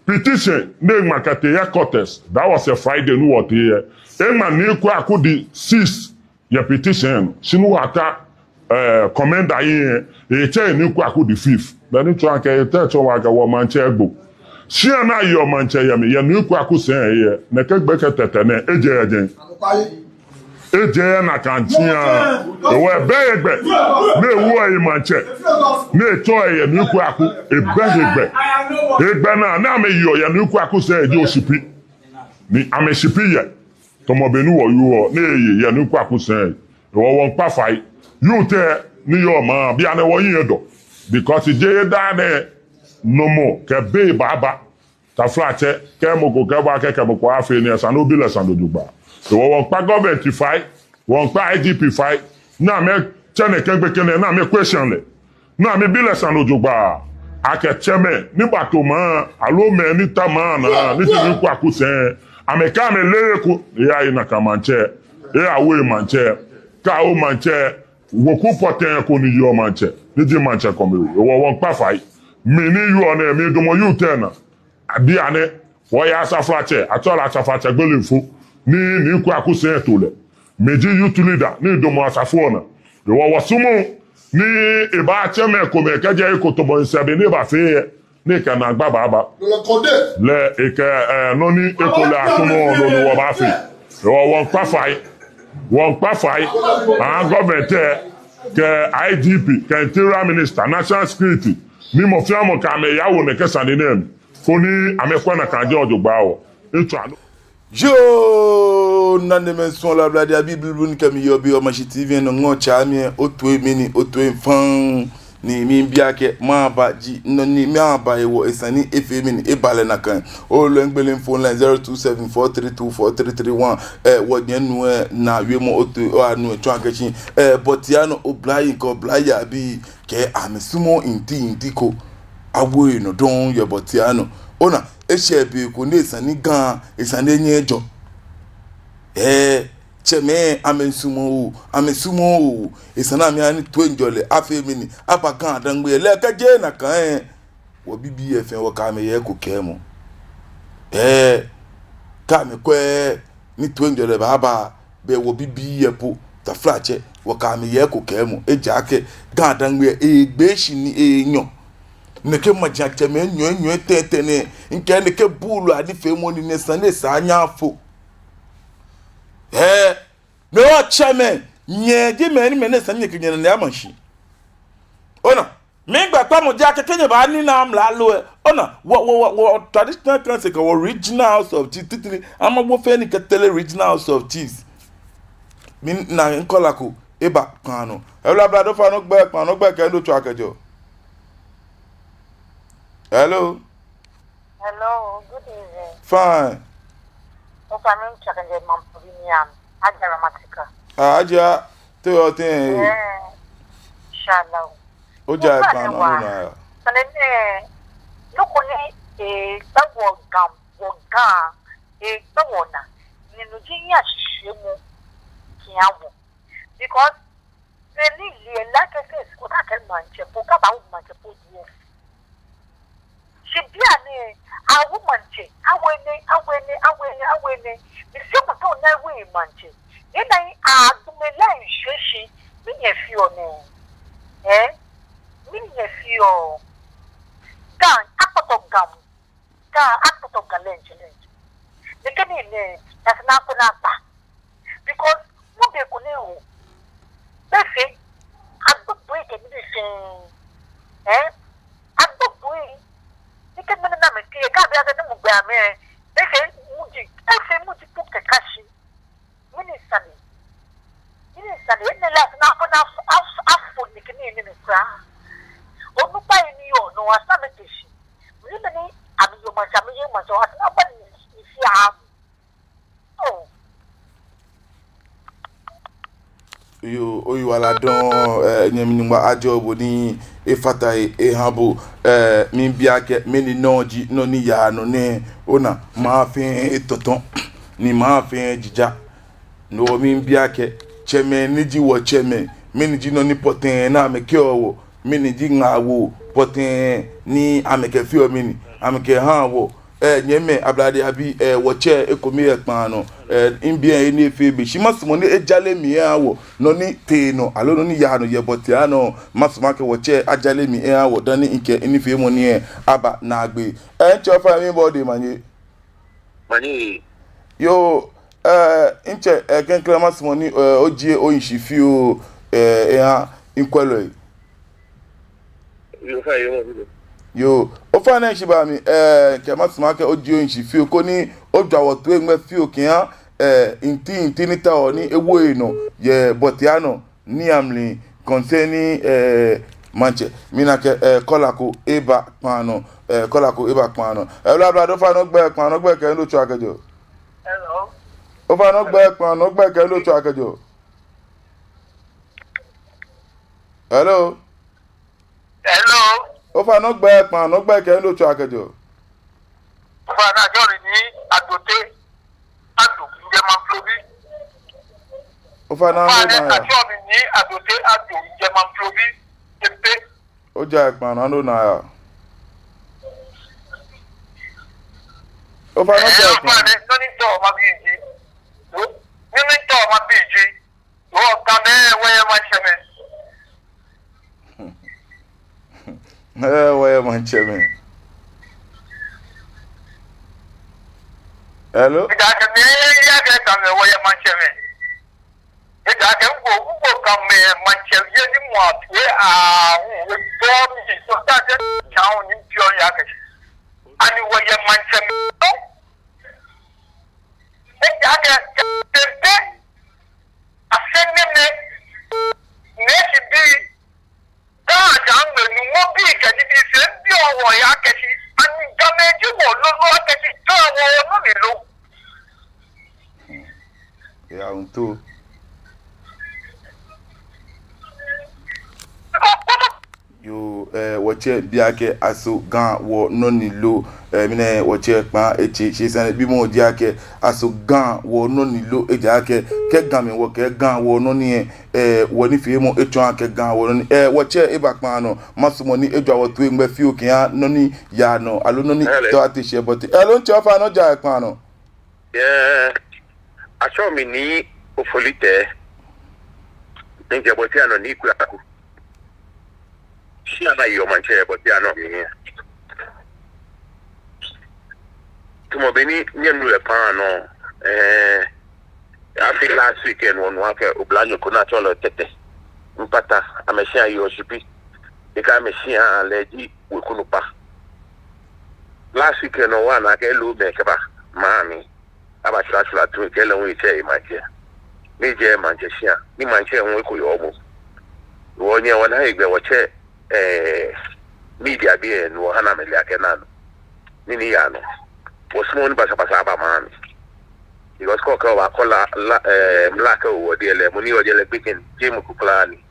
Petition ni eŋma kɛtee headquarters, that was a Friday ni wɔtee lɛ. Eŋma Nii Kwaku the sixth yɛ petition lɛ nɔ. Shi ni wɔtao, eh, commander lɛ, etsɛ Nii Kwaku the fifth. Beni tsɔɔ akɛ, etsɔɔ akɛ wɔ maŋtsɛ egbo. Shia ni ayeɔ maŋtsɛ yɛ mli, yɛ Nii Kwaku sɛi lɛ, nɛkɛ gbɛkɛ tɛtɛ nɛɛ, ejɛ yɛ jɛi. Ejɛ yɛ nakai shia. Ehewɔ ebɛ hegbɛ ni ewoɔ ehe maŋtsɛ, ni etsɔɔ yɛ Nii Kwaku, ebɛ hegbɛ. Hegbɛ naa ni amɛyeɔ yɛ Nii Kwaku sɛi ji oshipi. Ni amɛshipi yɛ. Tamɔ bɔ ni wɔyɔɔ, ni eye yɛ Nii Kwaku sɛi. Ehewɔ wɔmiikpa fai. Youth lɛ ni yɔɔ maŋ, bianɛ wɔyiŋ edɔ. Because jeee daa nɛɛ nɔmɔ kɛ bei baaba. Taflatsɛ, kɛ mɔ ko kɛɛ bo akɛ kɛ mɔ ko afee nii lɛ, esa ni obi lɛ sane jogbaŋŋ. Ehewɔ wɔmiikpa government fai, wɔmiikpa I G P fai, ni amɛtsɛ nɛkɛ gbɛkɛ nɛɛ, ni amɛ-question lɛ, ni amɛbi lɛ sane jogbaŋŋ. Akɛ tsɛmɛi ni bato maŋ, aloo mɛi ni ta maŋ naa, ni ji Nii Kwaku sɛi, amɛkɛ amɛ lɛ eko, eyayi nakai maŋtsɛ, eyawo maŋtsɛ, kɛ awo maŋtsɛ, weku pɔtɛɛ ko ni yeɔ maŋtsɛ, ni ji maŋtsɛ kɔmɛi. Ehewɔ wɔmiikpa fai. Mi ni yɔɔ nɛɛ, midamɔ youth lɛ naa. Bianɛ, wɔya Asafoatsɛ, atsɛɔ lɛ Asafoatsɛ Gbelenfo, ni Nii Kwaku sɛi eto lɛ. Mi ji youth leader, ni midamɔ asafo lɛ naa. Ehewɔ wɔsumɔɔ ni ebaatsɛ mɛi komɛi kɛjɛ eko tamɔ misɛɛ be ni ebafee lɛ, ni ekɛ naagba baaba. Lɛ ekɛ, eh, nɔ ni ekolɛ asumɔɔ lɛ nɔ ni wɔbaafee. Ehewɔ wɔmiikpa fai, wɔmiikpa fai, aha government lɛ, kɛ I G P, kɛ Interior Minister, National Security, ni mɔ fɛɛ mɔ kɛ amɛ yawo nɛkɛ sane nɛɛ mli. Koni amɛkwɛ nakai jɛi jogbaŋŋ. Etswa no. Yoo, nanemɛi, suɔlɔi, Ablade abii blublu ni kɛ mi yɔɔ biɛ yɛ Mashi T V nɔ, ŋɔɔ tsɛ mi lɛ, otswa mli ni otswa faŋŋ. Ni mibi akɛ, mɛɛba ji nɔ ni mɛɛba hewɔ esa ni efee mli ni eba lɛ nakai. Olɛ miigbele phone line zero two seven four three two four three three one. Eh, wɔnyɛmi nuu lɛ, naa wiemɔ otswa, oha nuu lɛ tsɔɔ akɛ shi, eh, Bɔtianɔ oblayei kɛ oblayei abii kɛɛ amɛsumɔɔɔ nti nti ko awo enɔ dɔŋŋ yɛ Bɔtianɔ. Ona, eshɛ be ko ni esa ni Ga, esa ni enyɛ ejɔ. Ɛɛ, tsɛmɛi amɛsumɔɔɔ, amɛsumɔɔɔ, esa ni amɛha ni toiŋjɔlɛ afee mli ni aba GaDangme lɛ, kɛjɛ nakai lɛ, wɔbibii lɛ fɛɛ wɔkɛ amɛ yɛ eko kɛɛmɔ. Ɛɛ, kɛ amɛkwɛ ni toiŋjɔlɛ baaba, belɛ wɔbibii lɛ po, taflatsɛ, wɔkɛ amɛ yɛ eko kɛɛmɔ. Ejaakɛ GaDangme lɛ egbee shi ni enyɔ. Nɛkɛ majiatsɛmɛi enyɔ enyɔ etɛ etɛ nɛɛ, mikɛɛ nɛkɛ buului anifeemɔ nii nɛɛ esa ni esa ni afo. Ɛɛ, mɛi wɔ tsɛmɛi, nyɛ ji mɛi ni mɛi nɛɛ esa ni nyɛkɛ nyɛnane ama shi. Ona, migbɛkpamɔ ji akɛ kɛ nyɛba ni nyɛna amralo lɛ, ona, wɔ, wɔ, wɔ, wɔ traditional council kɛ wɔ regional house of chiefs titri, amɛwo fɛɛ nii kɛtere regional house of chiefs. Mina caller ko eba kpaa nɔ. Hello, Ablade, ofainɛ ogbɛi kpaa nɔ, ogbɛi kɛ he ni otswaa kɛjɛɔ. Hello. Hello, good evening. Fine. Ofainɛ miitswa kɛjɛ Mamprobi Niamey, Hajia Ramatika. Ah, Hajia, te oyɔɔ tɛŋŋ? Eh, inshallah. Ojaa kpaa nɔ, no na ya. Sane nɛɛ, nɔ ko ni, eh, kpa wɔ Ga, wɔ Ga, eh, kpa wɔnaa, ni no ji nyɛ ashishiumɔ kɛha wɔ. Because be ni lɛ la kɛ first, ko ta kɛ maŋtsɛ po, kɛ abawo maŋtsɛ po diɛ. Shi bianɛ, awo maŋtsɛ, awo enɛ, awo enɛ, awo enɛ, awo enɛ. Ni sɛ ko tɔ na awo maŋtsɛ. Ni na yi adume la yi shwɛ shi, mɛni nyɛfeɔ nɛ? Eh? Mɛni nyɛfeɔ? Ga, akpɔtɔ Ga mli. Ga, akpɔtɔ Ga lɛ ntsɛ lɛ ntsɛ. Nɛkɛ nii nɛɛ, esa ni akpɔ ni akpa. Because mɔ be ko ni eho, be fɛɛ, agbo gbɔi kɛ nii fɛɛ. Eh? Agbo gbɔi. Ni kɛ mɛni na mɛi kɛ, kɛ abi akɛ ni mɔ gbɛ amɛ. Be fɛɛ muji, efee muji po kɛkɛ shi. Mɛni sane? Mɛni sane? Enɛ lɛ esa ni akpɔ ni afo, afo, afo nɛkɛ nii nɛɛ kwraa. Onukpai ni yɔɔ nɔ, esa ni amɛte shi. Mɛni mɛni amɛyɔɔ maŋtsɛ, amɛyeee maŋtsɛ, esa ni akpɔ ni, ni fia. Oh. Yoo, oyiwaladɔŋŋ, eh, nyɛmi Nyɔŋmɔ ajɔɔ bo ni efata he eha bo, eh, miibi akɛ, mɛni nɔ ji nɔ ni yaa nɔ nɛɛ, ona, maŋ fɛɛ etɔtɔ, ni maŋ fɛɛ ejija. No hewɔ miibi akɛ, tsɛmɛi ni ji wɔtsɛmɛi, mɛni ji nɔ ni pɔtɛɛ ni amɛkɛɔ wɔ, mɛni ji ŋaawoo pɔtɛɛ ni amɛkɛfeɔ mɛni, amɛkɛhaa wɔ. Ɛɛ, nyɛmimɛi, ablade abii, ɛɛ, wɔtsɛ ekome yɛ kpaa nɔ. Ɛɛ, mibiɛ he ni efee be, shi masumɔ ni ejale mli eha wɔ. Nɔ ni tee nɔ, aloo nɔ ni yaa nɔ yɛ Bɔtia nɔ, masumɔ akɛ wɔtsɛ ajale mli eha wɔ dani mikɛ minifeemɔ nɛɛ aba naagbee. Ɛɛ, ntsɛ, ofainɛ, miibɔ bo manye. Manye. Yoo, ɛɛ, ntsɛ, ɛɛ, klɛŋklɛŋ masumɔ ni, ɛɛ, ojie ohi shi fioo, ɛɛ, eha mikwɛlɔi. Yoo, ofainɛ, ofainɛ, shi ba mi, ɛɛ, kɛ masumɔ akɛ ojie ohi shi fioo koni ojwa wɔ toiŋ fioo kɛha, ɛɛ, nti nti ni taoɔ ni ewo enɔ yɛ Bɔtia nɔ, ni amli concerning, ɛɛ, maŋtsɛ. Mina akɛ, ɛɛ, caller ko eba kpaa nɔ, ɛɛ, caller ko eba kpaa nɔ. Hello, ablade, ofainɛ ogbɛi kpaa nɔ, ogbɛi kɛ he ni otsɛɔ kɛjɛɔ. Hello. Ofainɛ ogbɛi kpaa nɔ, ogbɛi kɛ he ni otsɛɔ kɛjɛɔ. Hello. Hello. Ofainɛ ogbɛi kpaa nɔ, ogbɛi kɛ he ni otsɛɔ kɛjɛɔ. Ofainɛ atsɛɔ mi Nii Adote Ado, mijɛ Mamprobi. Ofainɛ, ofainɛ, atsɛɔ mi Nii Adote Ado, mijɛ Mamprobi. Epe. Ojɛ kpaa nɔ, ano naa ya. Ofainɛ, ɛɛ, ojɛ kpaa nɔ. Ofainɛ, nɔ ni tɔ ma bi ji. Nɔ ni tɔ ma bi ji. Wɔ Gamɛi, wɔyɛ maŋtsɛmɛi. Ɛɛ, wɔyɛ maŋtsɛmɛi. Hello? Ejaakɛ mɛi, ejaakɛ Gamɛi, wɔyɛ maŋtsɛmɛi. Ejaakɛ ŋkɔ, ŋkɔ Gamɛi maŋtsɛ yɛ ni mɔ atue aahu, ebɔ mi, so ta jɛ tsaŋ ni piɔ ya kɛ. Ani wɔyɛ maŋtsɛmɛi. Ejaakɛ, kɛtɛtɛ, asɛnɛmɛ, nɛɛsi bii, kaa ja ŋmɛ numo bii kɛ nibii fɛɛ bii ɔ wɔya kɛshi, ani Gamɛi ji wɔ lolo akɛshi, ja wɔ nɔ ni lo. Ya unto. Yoo, ɛɛ, wɔtsɛ bi akɛ aso Ga wɔ nɔ ni lo, ɛɛ, mina akɛ wɔtsɛ kpaa etse, shi sane bimɔ ji akɛ aso Ga wɔ nɔ ni lo, ejaakɛ kɛ Gamɛi wɔkɛɛ Ga wɔ nɔ ni lɛ, ɛɛ, wɔnifeemɔ etsɔɔ akɛ Ga wɔ nɔ ni, ɛɛ, wɔtsɛ eba kpaa nɔ, masumɔ ni ejwa wɔ toiŋ fioo kɛha nɔ ni yaa nɔ, aloo nɔ ni, hello, tɔ ate shi yɛ Bɔtia. Hello, ntsɛ, ofainɛ ojɛ kpaa nɔ. Yeah, atsɛɔ mi Nii Ofolitɛ. Mijɛ Bɔtia nɔ, Nii Kwaku. Shia ni yɔɔ maŋtsɛ Bɔtia nɔ mi. Tamɔ bɔ ni nyɛnu lɛ kpaa nɔ, ɛɛ, afi last week lɛ nɔ, wɔnu akɛ oblanyo ko ni atsɛɔ lɛ Tɛtɛ Mpata, amɛshia yɔɔ Shipi. Ni kɛ amɛshia lɛ ji weku nukpa. Last week lɛ nɔ wɔna akɛ lomɛi kɛba maŋ mli. Aba shwashwa tu kɛ lɛ hu etsɛ emaŋtsɛ. Ni ejɛ maŋtsɛ shia. Ni maŋtsɛ hu eko yɔɔ mɔ. Wɔnyɛ wɔna hegbɛ wɔtsɛ, ɛɛ, media bii lɛ nɔ wɔha ni amɛle akɛ naa nɔ. Nii ni yaa nɔ. Wɔsumɔɔɔ ni basabasa aba maŋ mli. Because kɛ okɛɛ obaakɔ la, la, ɛɛ, mla kɛ owɔ diɛ lɛ, mɔ ni yɔɔ jɛi lɛ gbekɛ ni, jeee mɔ ko kwraa ni.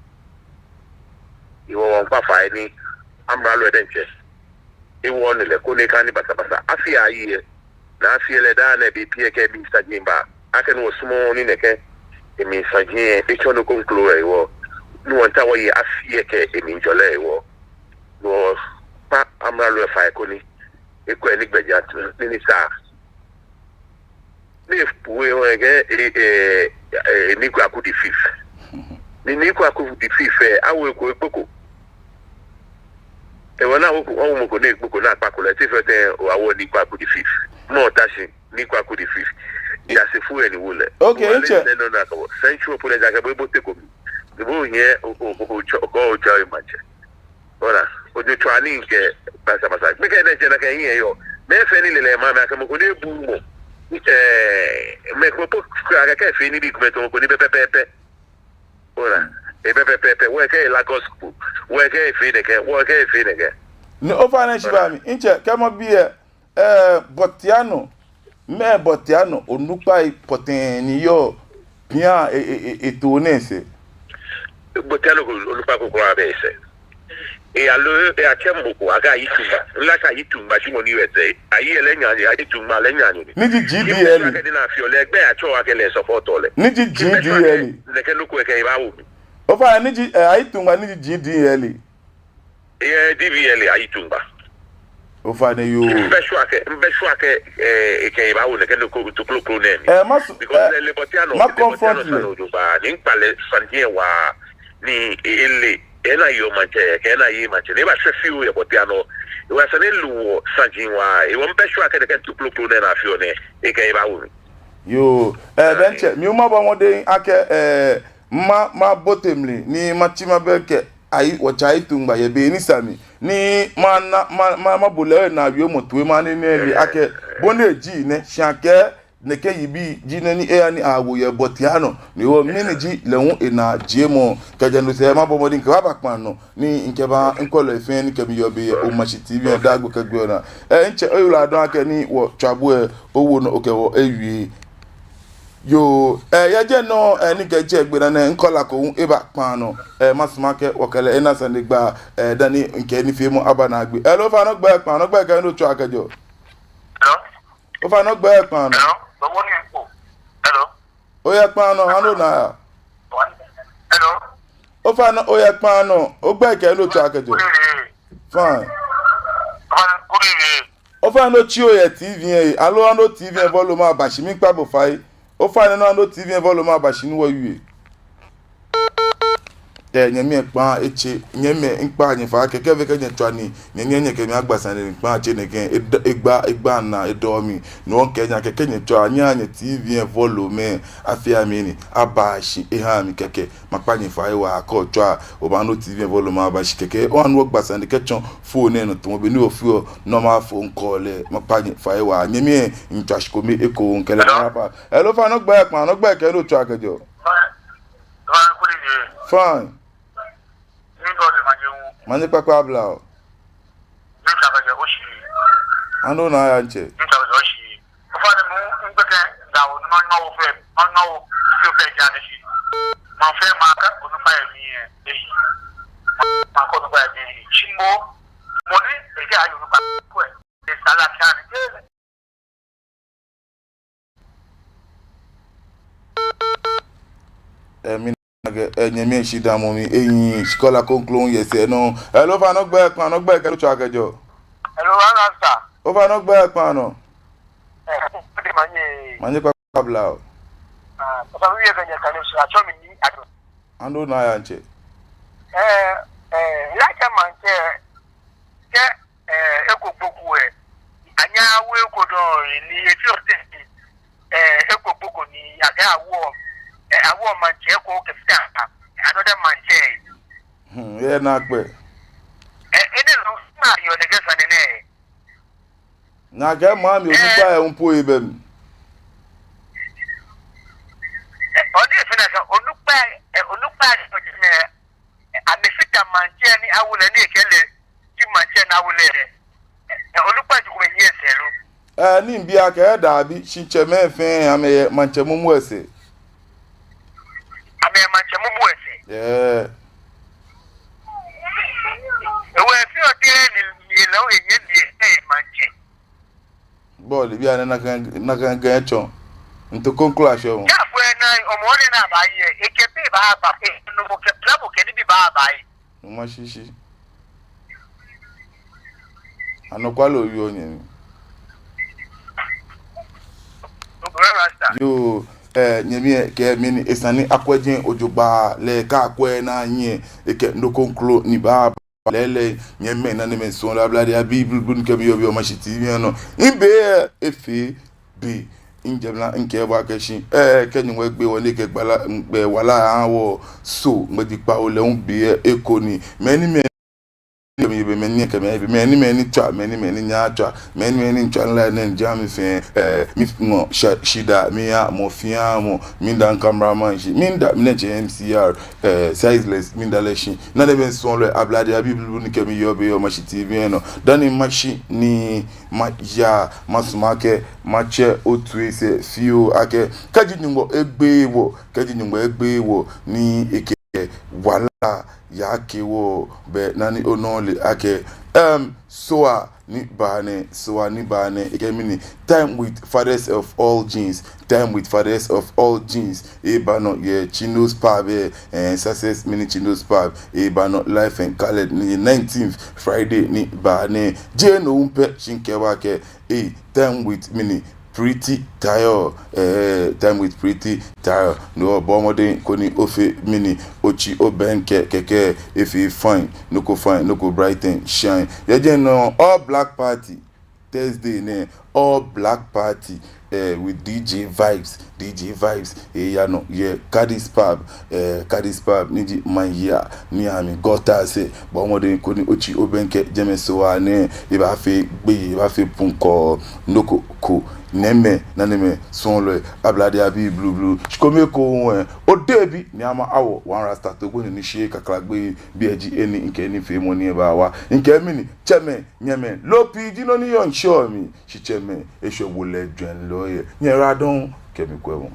Hewɔ wɔmiikpa fai ni amralo lɛ diɛŋtsɛ ewɔ ni lɛ koni ekaha ni basabasa afi ayi lɛ. Ni afi lɛ daa nɛɛ bei pii lɛ kɛ emli saji ba. Akɛni wɔsumɔɔɔ ni nɛkɛ emli saji lɛ etsɔ nɔ kroko lɛ hewɔ. Ni wɔmiitao wɔyi afi lɛ kɛ emli jɔlɛ hewɔ. Ni wɔkpa amralo lɛ fai koni ekwɛ ni gbɛjianɔ ni ni sa. Ni efu ehe ekɛɛ, e, e, e, Nii Kwaku the fifth. Ni Nii Kwaku the fifth lɛ, awo eko ekpoko. Hewɔ ni awo ko, awo mɔ ko ni ekpoko ni akpako lɛ, te fɛɛ tɛŋŋ awo Nii Kwaku the fifth? Mɔ ta shi Nii Kwaku the fifth. Dasefoi lɛ ni wo lɛ. Okay, ntsɛ. Nɔ ni akɛwo Central Police akɛ bo, bo te ko mi. Ni bo nyɛ, o, o, o, otsɔ, okɔ, otsɔ emaŋtsɛ. Ona, ojo tswa ni kɛ basabasa. Mɛi kɛ nɛɛ jɛ nakai hiɛ yɔɔ. Mɛi fɛɛ ni le lɛ maŋ mli akɛ mɔ ko ni ebu mɔ. Ɛɛ, mɛi komɛi po kwraa akɛ kɛ efee nibii komɛi tamɔ mɔ ko ni bɛ pɛpɛɛpɛ. Ona, ebɛ pɛpɛɛpɛ. Wɔkɛɛ Lagos ko. Wɔkɛɛ efee nɛkɛ. Wɔkɛɛ efee nɛkɛ. Ni ofainɛ shi ba mi. Ntsɛ, kɛ mabi lɛ, ɛɛ, Bɔtia nɔ, mɛɛ Bɔtia nɔ onukpai pɔtɛɛ ni yɔɔ bianɛ, e, e, e, eto nɛɛ sɛɛ? Bɔtia nɔ ko onukpa ko kwraa bɛ sɛɛ. Eyaloo, eyatsɛ mɔ ko akɛ Ayi Tungba. Mile akɛ Ayi Tungba ji mɔ ni yɔɔ esɛɛ. Ayi lɛ enyɛ anyo, Ayi Tungba lɛ enyɛ anyo ni. Ni ji G D L. Kɛ mibɛ shwɛ akɛ de na fio lɛ, egbɛi atsɛɔ akɛ lɛ supportɔ lɛ. Ni ji G D L. Nɛkɛ nɔ ko ekɛɛ ebaawo mi. Ofainɛ ni ji, eh, Ayi Tungba ni ji G D L. Eyɛ D B L, Ayi Tungba. Ofainɛ yoo. Mibɛ shwɛ akɛ, mibɛ shwɛ akɛ, eh, ekɛɛ ebaawo nɛkɛ nɔ ko, nto kroko nɛɛ mli. Eh, masu, because eh, lɛ, lɛ bɔ ni anɔ, ma lɛ bɔ ni anɔ confront lɛ. Sane jogbaŋŋ, ni mikpa lɛ sane lɛ waa, ni e, ele, ena yɔɔ maŋtsɛ, kɛ ena yeee maŋtsɛ, ni ebashwɛ fioo yɛ bɔ ni anɔ. Ewa sane lɛ wɔ sane waa, ewa mibɛ shwɛ akɛ nɛkɛ nto kroko nɛɛ ni afeɔ nɛɛ, ekɛɛ ebaawo mi. Yoo, eh, bɛntsɛ, mi hu mabɔ mɔdɛŋ akɛ, eh, ma, mabote mli, ni matsi mabɛŋkɛ Ayi, wɔtsɛ Ayi Tungba yɛ be ni sa mli. Ni mana, ma, ma, mabo lɛ ohe naa wiemɔ toi, mana enɛ ele akɛ bɔ ni eji nɛ, shi akɛ nɛkɛ yibii ji nɔ ni eya ni awo yɛ bɔ ni anɔ. Ni wɔ mɛni ji lɛ hu enaajiemɔ. Kɛjɛ no sɛɛ mabɔ mɔdɛŋ mikɛ bo aba kpaa nɔ. Ni mikɛba mikɔlɔi fɛɛ ni kɛ mi yɔɔ biɛ yɛ Omashi T V lɛ daa gbi kɛ gbi ona. Eh, ntsɛ, oyiwaladɔŋŋ akɛ ni wɔtswa bo lɛ, owo nɔ okɛ wɔ ewie. Yoo, eh, yɛ jɛmɛ nɔŋŋ, eh, ni kɛ jɛ gbe naa nɛɛ, mikɔla ko hu eba kpaa nɔ. Eh, masumɔ akɛ wɔkɛ lɛ ana sane gba, eh, dani mikɛ nifeemɔ aba naagbee. Hello, ofainɛ ogbɛi kpaa nɔ, ogbɛi kɛ he ni otsɛɔ kɛjɛɔ. Hello? Ofainɛ ogbɛi kpaa nɔ. Hello? Hello? Oyɛ kpaa nɔ, ha ni ona aya. Hello? Ofainɛ oyɛ kpaa nɔ, ogbɛi kɛ he ni otsɛɔ kɛjɛɔ. Good evening. Fine. Ofainɛ, good evening. Ofainɛ otsi ohe yɛ T V lɛ he, aloo ha ni o-T V lɛ volume aba shi, miikpa bo fai. Ofainɛ ha ni o-T V lɛ volume aba shi ni wɔwie. Eh, nyɛmimɛi, kpaa etse, nyɛmimɛi, mikpaa nyɛ fai akɛ kɛ fee kɛ nyɛtswa nii, nyɛ, nyɛ, nyɛkɛ mi agba sane ni kpaa etse nɛkɛ, ed-, egba, egba naa, edɔ mi, no hewɔ mikɛɛ nyɛ akɛ kɛ nyɛtswa, nyɛhaa nyɛ T V lɛ volume lɛ afee ha mi ni aba shi eha mi kɛkɛ. Makpa nyɛ fai waa, kɛ otswa, obaanu o-T V lɛ volume aba shi kɛkɛ. Oha ni wɔgba sane kɛtsɔ phone lɛ nɔ tamɔ bɔ ni wɔfeɔ normal phone call lɛ. Makpa nyɛ fai waa. Nyɛmimɛi, mitswa shi kome ekoŋŋ mikɛ lɛ aba. Hello, ofainɛ ogbɛi kpaa nɔ, ogbɛi kɛ he ni otsɛɔ kɛjɛɔ. Fine. Manyɛ kpakpa abla o. Ha ni ona aya ntsɛ. Ofainɛ, mɔ, mɔ fɛɛ mɔ, mɔ fɛɛ mɔ, akɛ onukpa yɛ mli yɛ, eyi. Akɛ onukpa yɛ mli yɛ, shi mɔ, mɔ ni ekɛɛ aye onukpa, kwɛ, esala kɛ ani, eh, mi Akɛ, eh, nyɛmi shidaa mɔ mi, eyi, shikɔla kroko yɛ sɛɛ nɔ. Hello, ofainɛ ogbɛi kpaa nɔ, ogbɛi kɛ he ni otsɛɔ kɛjɛɔ. Hello, Rasta. Ofainɛ ogbɛi kpaa nɔ. Eh, manyɛ. Manyɛ kpakpa abla o. Ah, ofainɛ, miwie kɛ nyɛ kane shi, atsɛɔ mi Nii Addo. Ha ni ona aya ntsɛ. Eh, eh, yakɛ maŋtsɛ, kɛ, eh, eko gboko lɛ, anyɛɛɛ awo eko dɔŋŋ, ni efeɔ tɛŋŋ, eh, eko gboko ni akɛɛ awoɔ, eh, awoɔ maŋtsɛ eko kɛfata another maŋtsɛ. Hmm, yɛ naakpɛɛ. Eh, enɛ nɔ, mayɔɔ nɛkɛ sane nɛɛ. Nakai maŋ mli onukpai lɛ hu po ebɛ mli. Eh, ɔdi efee nakai, onukpai, eh, onukpai lɛ, eh, amɛfata maŋtsɛ ni awo lɛ ni ekɛɛ lɛ ji maŋtsɛ ni awo lɛ. Eh, onukpa ji kome nyiɛ sɛɛ lo? Eh, ni mibi akɛ daabi, shi tsɛmɛi fɛɛ amɛyɛ maŋtsɛ momo lɛ sɛɛ. Amɛyɛ maŋtsɛ momo lɛ sɛɛ. Eh. Ewe fi ɔtɛ ni mi lɛ o enyiɛ ni eyɛ maŋtsɛ. Bɔɔlu bi anɛ nakai, nakai gɛɛ tsɔ. Nto kroko ashɛ mɔ. Ya fo ena, omɔ ni ena baaye, ekɛ bi baaba, e, no mɔ kɛ plabo kɛ nibii baaba yi. Numa shishi. Anɔkwale oyɔɔ nyɛmi. Yoo, eh, nyɛmi, eh, kɛ mɛni, esa ni akwɛ jɛi jogbaŋŋ, lɛ kɛ akwɛ naa nyɛ, ekɛ nɔ kroko ni baaba. Lɛɛlɛŋ, nyɛmimɛi, nanemɛi, suɔlɔi, ablade abii blublu ni kɛ mi yɔɔ biɛ Omashi T V lɛ nɔ. Mibe lɛ efee be, mijɛ mla mikɛɛ bo akɛ shi, eh, kɛ Nyɔŋmɔ egbe wɔ ni ekɛ gbala, gbɛ wala aha wɔ, so, ŋmɛji kpawo lɛ hu be lɛ eko ni. Mɛi ni mɛi, mɛi ni mɛi ni tswa, mɛi ni mɛi ni nyɛɛɛ atswa, mɛi ni mɛi ni mitswa ni la nɛɛ ni ja mi fɛɛ, eh, miŋɔ shi, shidaa miha mɔ fɛɛ mɔ, miida mi cameraman shi, miida mi diɛŋtsɛ M C R, eh, Sizeless, miida lɛ shi. Nanemɛi, suɔlɔi, ablade abii blublu ni kɛ mi yɔɔ biɛ Omashi T V lɛ nɔ. Dani mashi ni maya, masumɔ akɛ matsɛ otoi sɛɛ fioo akɛ, kɛji Nyɔŋmɔ egbe wɔ, kɛji Nyɔŋmɔ egbe wɔ ni ekɛ wala ya ke wo be nani ono le ake. Em, Sohaa ni baa nɛɛ, Sohaa ni baa nɛɛ, ekɛɛ mɛni, time with fathers of all genes, time with fathers of all genes. Eba nɔ yɛ Chinos Pub, eh, eh, Success mini Chinos Pub. Eba nɔ live and colored ni nineteenth, Friday ni baa nɛɛ. Jeee no hu pɛ, shi mikɛɛ bo akɛ, eh, time with mini Pretty Tayo, eh, time with Pretty Tayo. No, bɔɔ mɔdɛŋ koni ofee mini, otsi obɛŋkɛ kɛkɛ, efee fine, nɔ ko fine, nɔ ko bright and shine. Yɛ jɛmɛ nɔ, all black party, Thursday nɛɛ, all black party, eh, with D J Vibes, D J Vibes, eya nɔ yɛ Cadis Pub, eh, Cadis Pub, ni ji Manyia, ni ami gɔta se, bɔɔ mɔdɛŋ koni otsi obɛŋkɛ jɛmɛ Sohaa nɛɛ, ebaafee gbeyei, ebaafee punkɔ, nɔ ko ko, nɛmɛ, nanemɛi, suɔlɔi, ablade abii blublu, shi kome ko hu, eh, odebi, ni ama awo, One Rasta Togbonyo ni shi kakla gbeyei, biɛ ji he ni mikɛ nifeemɔ nɛɛ baawa, mikɛɛ mɛni, tsɛmɛi, nyɛmɛi, loo pii ji nɔ ni yɔɔ ŋshɔ mli, shi tsɛmɛi, eshwɛ wolɛ jwɛŋ loo yɛ, nyɛyiwaladɔŋŋ, kɛ mikwɛ bo.